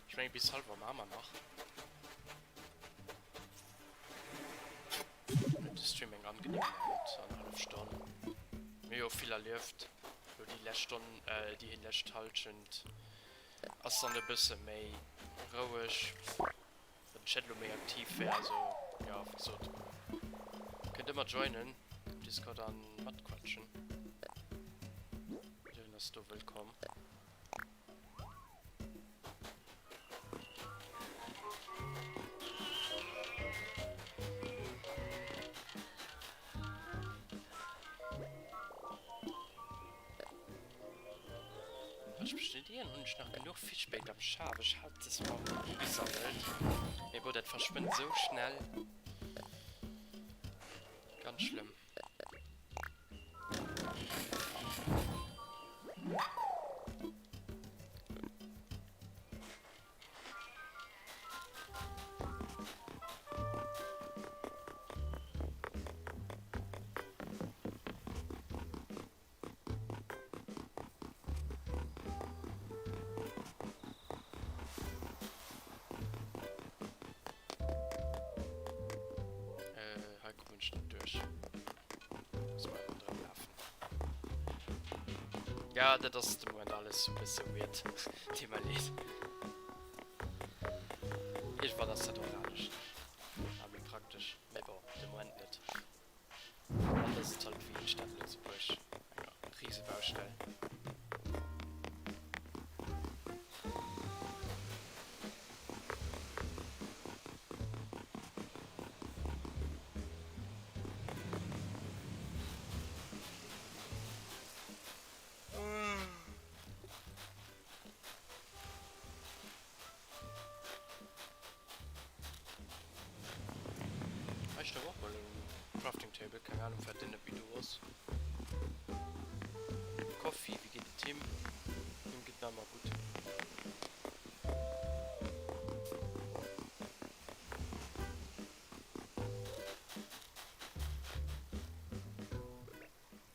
Ech mengen bis halwer maache mer nach. De Stream eng angenehm Längt, annerhallef Stonn. Mir hu jo vill erlieft lo déi lescht Stonn, déi lescht Halschent ass dann e bësse méi roueg. Wann den Chat elo méi aktiv wär, also jo, wéi gesot, kënnt ëmmer joinen op Discord an matquatschen. Jiddereen ass do wëllkomm. Wann ech mech net ieren, hunn ech nach genuch Fischbait am Schaf. Ech hat es mer mol ugesammelt. Mee bon, dat verschwënnt esou schnell. Ganz schlëmm. Äh, hei kommen ech net duerch. Muss mal ronderëm lafen. Ja, dat ass de Moment alles sou bësse weird. Deet mer leed. Iergendwann ass dat och anescht a méi praktesch. Mee bon, de Moment net. An ass et halt wéi d'Stad Lëtzebuerg, eng Risebaustell. Hei stoung och mol en Crafting Table, keng Ahnung wat deen net méi do ass. Coffee, wéi geet et him? Him geet nach emmer gutt.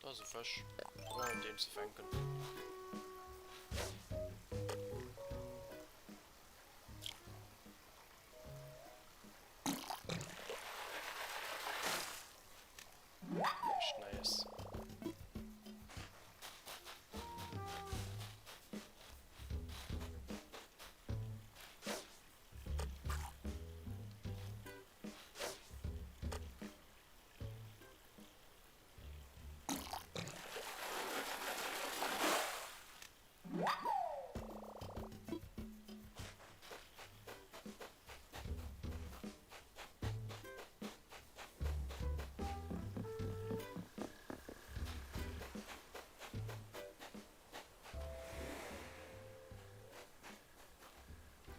Do ass e Fësch. Probéieren deen ze fänken. Näischt Neies.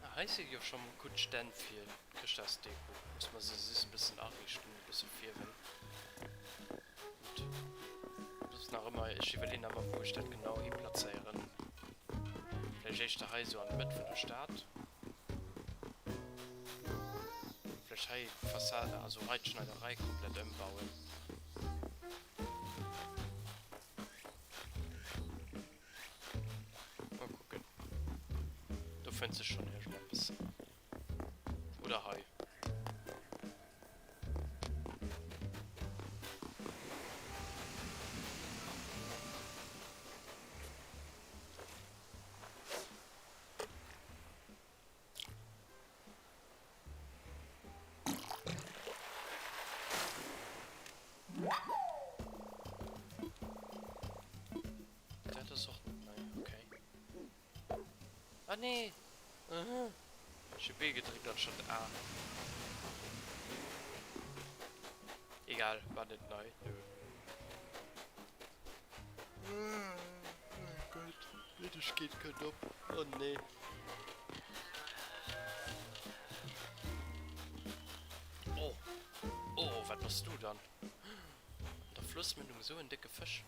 Ah, hei si jo scho mol gutt Stänn fir d'Chrëschtdagsdeko. Muss mer se just e bëssen ariichten, e bësse fierwen. Gutt. Dat ass nach ëmmer, ech iwwerleeën nach ëmmer, wou ech dat genau hi plazéieren. Vläicht éischter hei esou an d'Mëtt vun der Stad. Vläicht hei d'Fassade, also hei d'Schneiderei komplett ëmbauen. Mol kucken. Do fënnt sech schonn iergendeppes. Oder hei. Dat ass och net nei, okay. Ah nee! Ech hu B gedréckt anstatt A. Egal, war net nei, nö. Oh Gott, d'Middegkeet kënnt op. Oh nee. Oh, oh, wat bass du dann? An der Flussmündung esou en décke Fësch.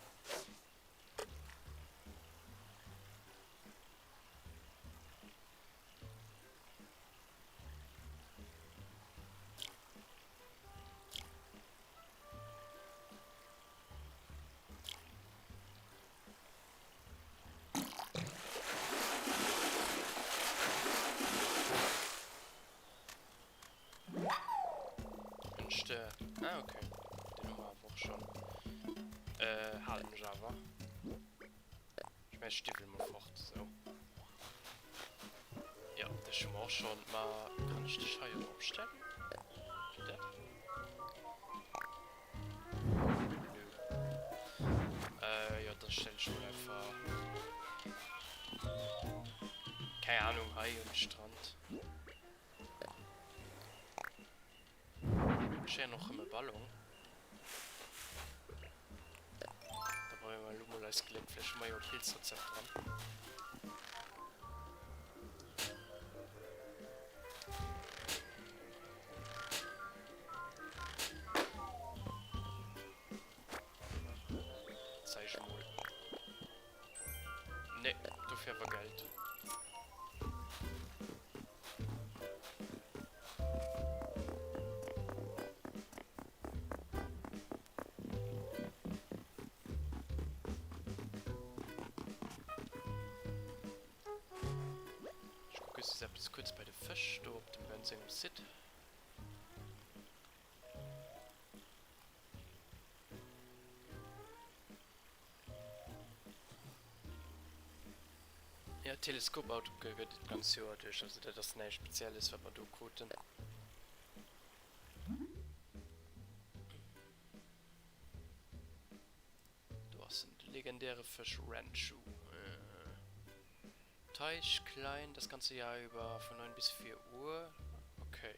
En Stör. Ah, okay. Den hu mer awer och schon. Äh, halen ech awer. Ech mäi Stiwwel mol fort, sou. Jo, dech hu mer och schon. Ma kann ech dech hei och opstellen? Geet dat? Nö. Äh, jo, dann stellen ech mol einfach... Keng Ahnung, hei un de Strand. Ech héieren och rëm e Ballon. Da probéiere mer elo mol eist Gléck. Vläicht hu mer jo e Pilzrezept dran. Zeig emol. Nee, dofir awer Geld. Ech kucke just eppes kuerz bei de Fësch do op dem Ben sengem Site. Jo, Teleskopauto gëtt et d'ganz Joer duerch, also dat ass näischt Spezielles wat mer do kruten. Do ass en, de legendäre Fësch Ranchu. Teich klein das ganze Jahr über von 9 bis 4 Uhr. Okay.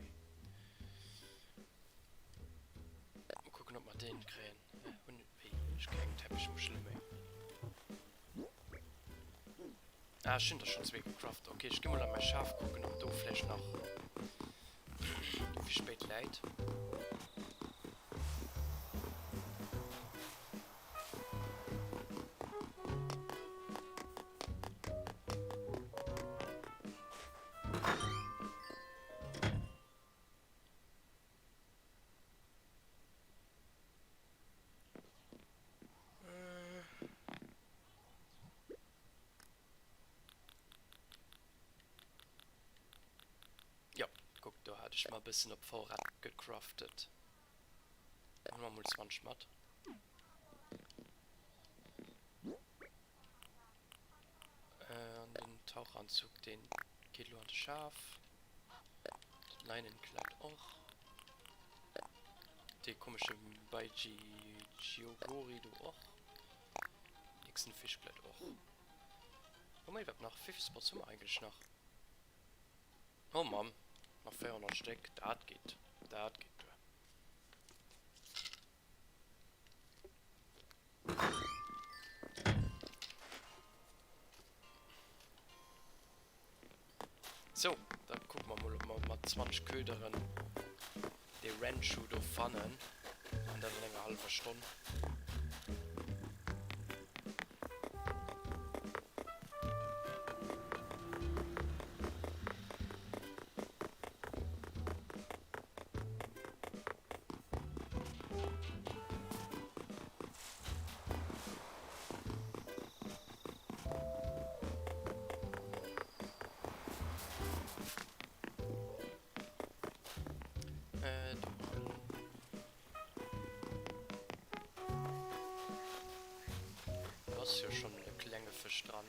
Mal kucken, ob mer deen kréien. Hunn wéi hunn ech keng Teppichmuschele méi? Ah, ech hunn der schonn zwee gecraft. Okay, ech gi mol an mäi Schaf kucken, ob do vläicht nach fir spéit läit. Jo, kuck, do hat ech mer e bëssen op Vorrat gecraftet. Huele mer mol 20 mat. An den Taucheranzug, deen geet elo an de Schaf. Dat Leinenkleid och. Dee komesche Baiji Chiogori do och. Nächsten Fischkleid och. Hu mer iwwerhaapt nach? Wéivill Spots hu mer eigentlech nach? Oh Mann, nach 400 Stéck, dat geet, dat geet duer. Sou, da kucke mer mol, ob mer mat 20 Köderen dee Rennschuh do fannen. An dat an enger hallwer Stonn. Äh, do. Do ass jo schon e klenge Fësch dran.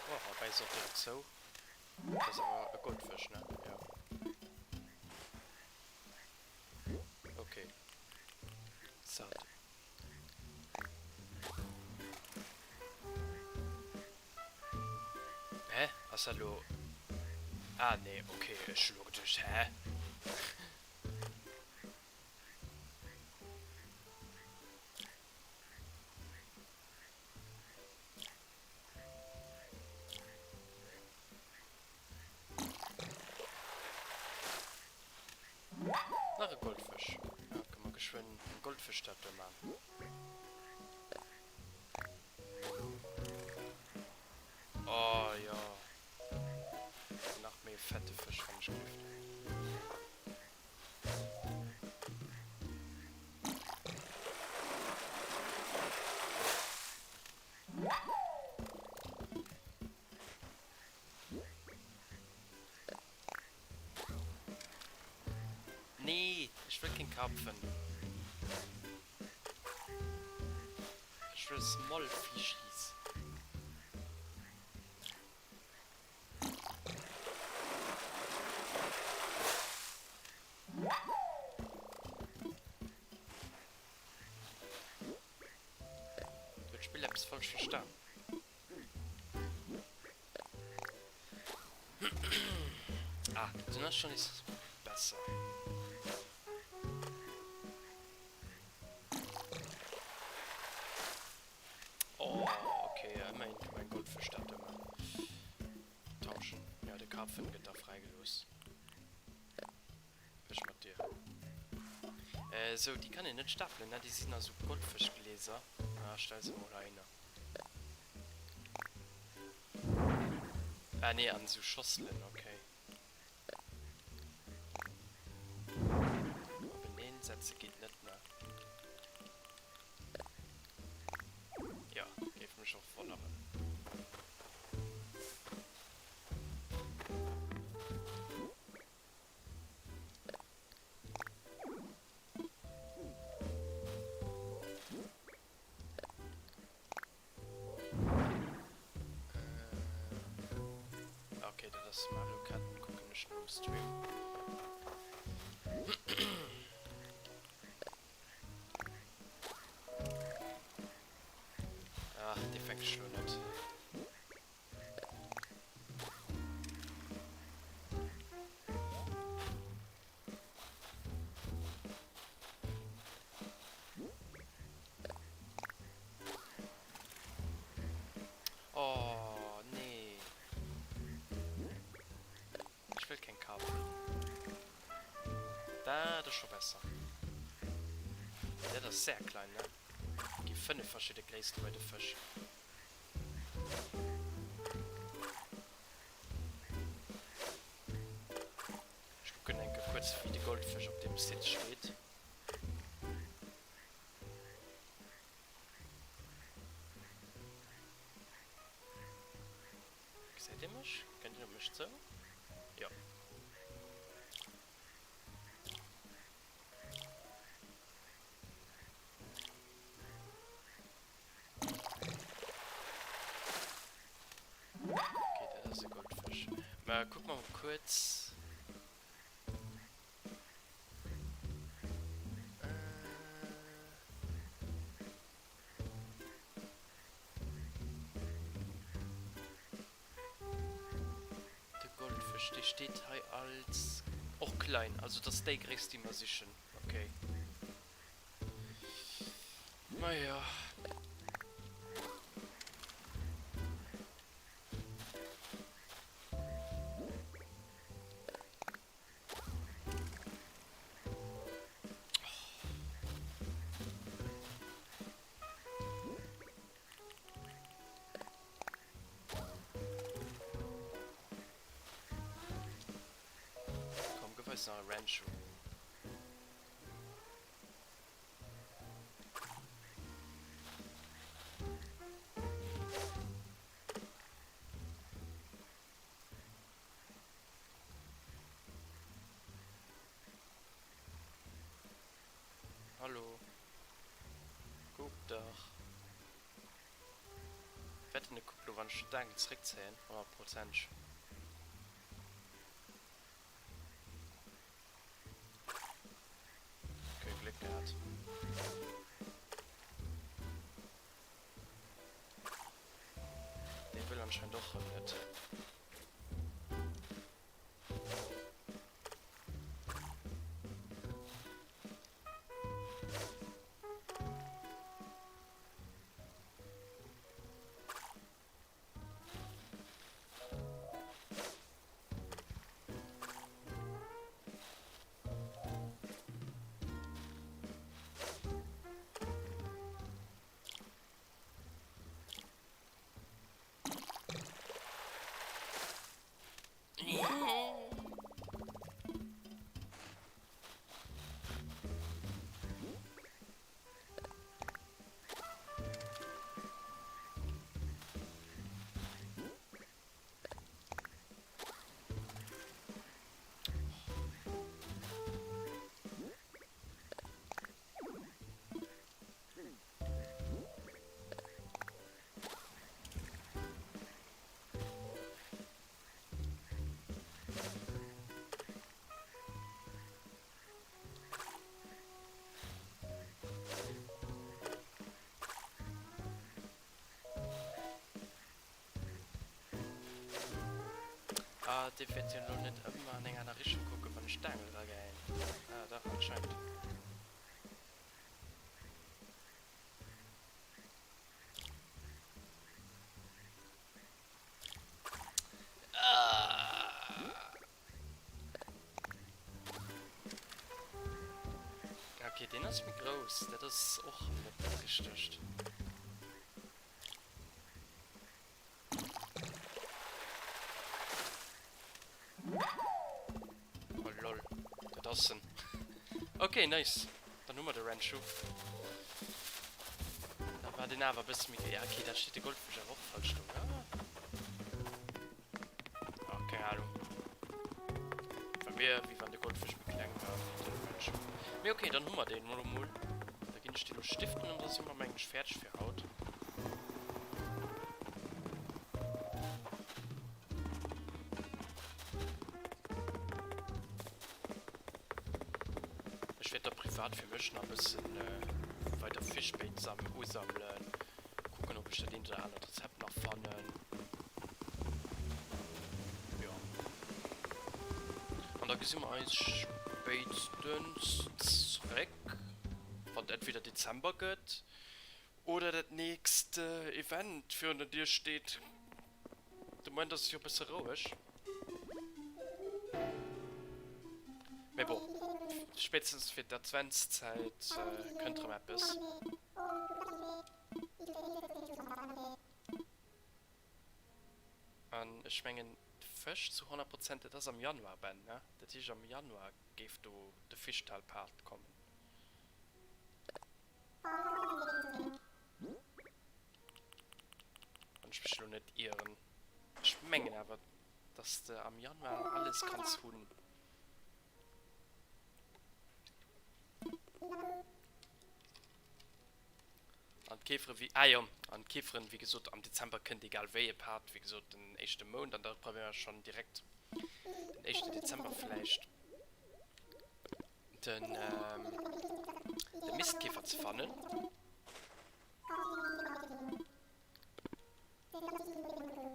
Oh, a bäisst och direkt zou. Dat ass awer e Goldfësch, ne? Jo. Okay. Zart. Hä? Ass dat elo. Ah nee, ok, ech hu lo geduecht, hä? Nach e Goldfësch. Ja, kënne mer geschwënn eng Goldfëschstatue man. Oh jo. Nach méi e fette Fësch, wann ech gelift. Nee, ech wëll keen Karpfen. Ech wëll small fishies. Huet d'Spill eppes falsch verstan? Ah, dunn ass schon nees besser. Oh, okay, ja, immerhin kann man Goldfischstatue mal tauschen. Ja, de Karpfen gëtt da fräigelooss. Ech mat dir. Äh, sou, déi kann een net stapelen, ne? Déi sinn a sou Goldfëschgläser. Ah, stell se mol heihinner. Ah nee, an sou Schosselen, okay. Openeen setze geet net, ne? Jo, géif mech och wonneren. Äh, okay, dat ass Mario Kart, kucken ech nom Stream. Ach, dee fänke ech lo net. Oh, nee. Ech wëll keng Karpfen. Dat ass scho besser. Dat ass sehr klein, ne? Gi 5 verschidde Gréisste bei de Fësch. Ech kucken eng Kéier kuerz wéi de Goldfësch op deem Site steet. Gesäit dee mech? Kënnt deen op mech zou? Jo. Okay, dat ass e Goldfësch. Mä kuck mer mol kuerz. De Goldfësch, dee steet hei als och klein. Also dat ass déi Gréisst, déi mer sichen. Okay. Majo. Komm, gëff eis nach e Rancho. Hallo. Kuck dach. Wetten e kuckt lo wann ech d'Aangel zréckzéien, honnertprozenteg. Okay, Gléck gehat. Dee wëll anscheinend och rëm net. Ah, dee wäert jo elo net ëmmer an eng aner Richtung kucken, wann ech d'Aangel eragehäien. Ah, dach, anscheinend. Okay, deen ass méi grouss. Dat ass och net dat Richtegt. Oh lol, dat ass en. Okay, nice. Dann hu mer de Ranchu. Da war den awer e bësse méi. Ja, okay, da steet de Goldfësch awer och falsch do, ne? Ach, keng Ahnung. Bei mir, wéi wann de Goldfësch méi kleng war wéi de Ranchu. Mee okay, dann hu mer deen elo mol. Da ginn ech dee lo stiften an da si mer, mengen ech, fäerdeg fir haut. Ech wäert da privat fir mech nach e bëssen weider Fishbait usammelen. Kucken ob ech dat eent oder anert Rezept nach fannen. Jo. An da gesi mer eis spéitstens zréck, wann et entweder Dezember gëtt oder dat nächst Event virun der Dier steet. De Moment ass et jo e bësse roueg. Mee bon, spéitstens fir d'Adventszäit kënnt erëm eppes. An ech mengen d'Fësch zu 100 Prozent, dat ass am Januar, Ben, ne? Dat heescht am Januar géif do de Fischtal-Part kommen. Wann ech mech elo net ieren. Ech mengen awer, dass de am Januar alles kanns hunn. An d'Käfere wéi, ah jo, an d'Käferen, wéi gesot, am Dezember kënnt egal wéi e Part, wéi gesot, den éischte Mount, an da probéiere mer schonn direkt den éischten Dezember vläicht den, de Mistkäfer ze fannen.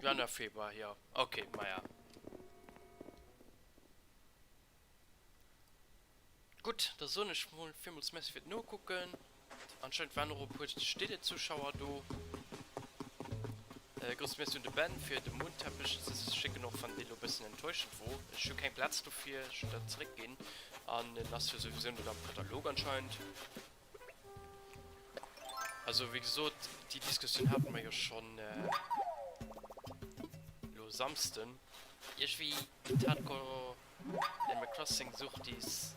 Januar, Februar, jo, okay, maja. Gutt, da soen ech mol villmools Merci fir d'Nokucken. Anscheinend waren och e puer Stille-Zuschauer do. Grousse Merci un de Ben fir de Mondteppech ze schécken, och wann dee lo bëssen enttäuschend wor. Ech hu keng Plaz dofir, ech hunn dat zeréckginn an en ass jo souwisou net am Katalog anscheinend. Also wéi gesot, déi Diskussioun hate mer jo schonn lo Samsden. Iergendwéi d'Hardcore Animal Crossing Suchtis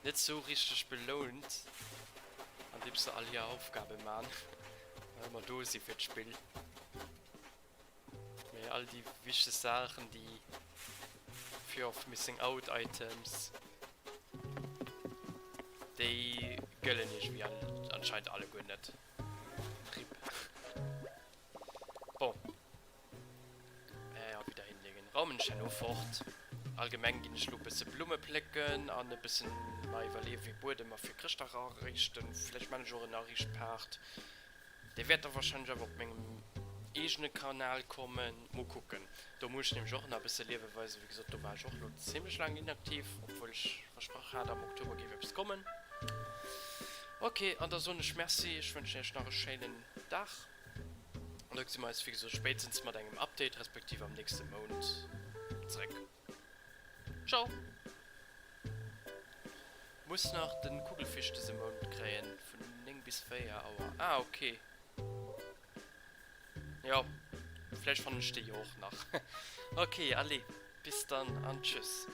net sou richteg belount andeems se all hir Aufgabe man an ëmmer do si fir d'Spill. Mee all déi wichteg Saachen, déi Fear of Missing Out Items, déi gëllen iergendwéi anscheinend alleguer net. Rip. Bon. Ja, wieder hinlegen. Raumen ech herno fort. Allgemeng ginn ech lo bësse Blumme plécken an e bëssen mer iwwerleeën, wéi Buedem mer fir Chrëschtdag ariichten. Vläicht man ech och en Ariichtpaart. Dee wäert da wahrscheinlech awer op mengem eegene Kanal kommen. Mol kucken. Do muss ech nämlech och nach e bësse Liewe weisen. Wéi gesot, do war ech och lo zimlech laang inaktiv, obwuel ech versprach hat, am Oktober géif eppes kommen. Ok, an da soen ech Merci. Ech wënschen iech nach e schéinen Dag. An da gesi mer eis wéi gesot spéitstens mat engem Update, respektiv am nächste Mount zeréck. Ciao! Muss nach den Kugelfisch dëse Mount kréien, vun 9 bis 4 Auer. Ah ok. Jo, vläicht fannen ech déi jo och nach. Ok, allez, bis dann an tschüss.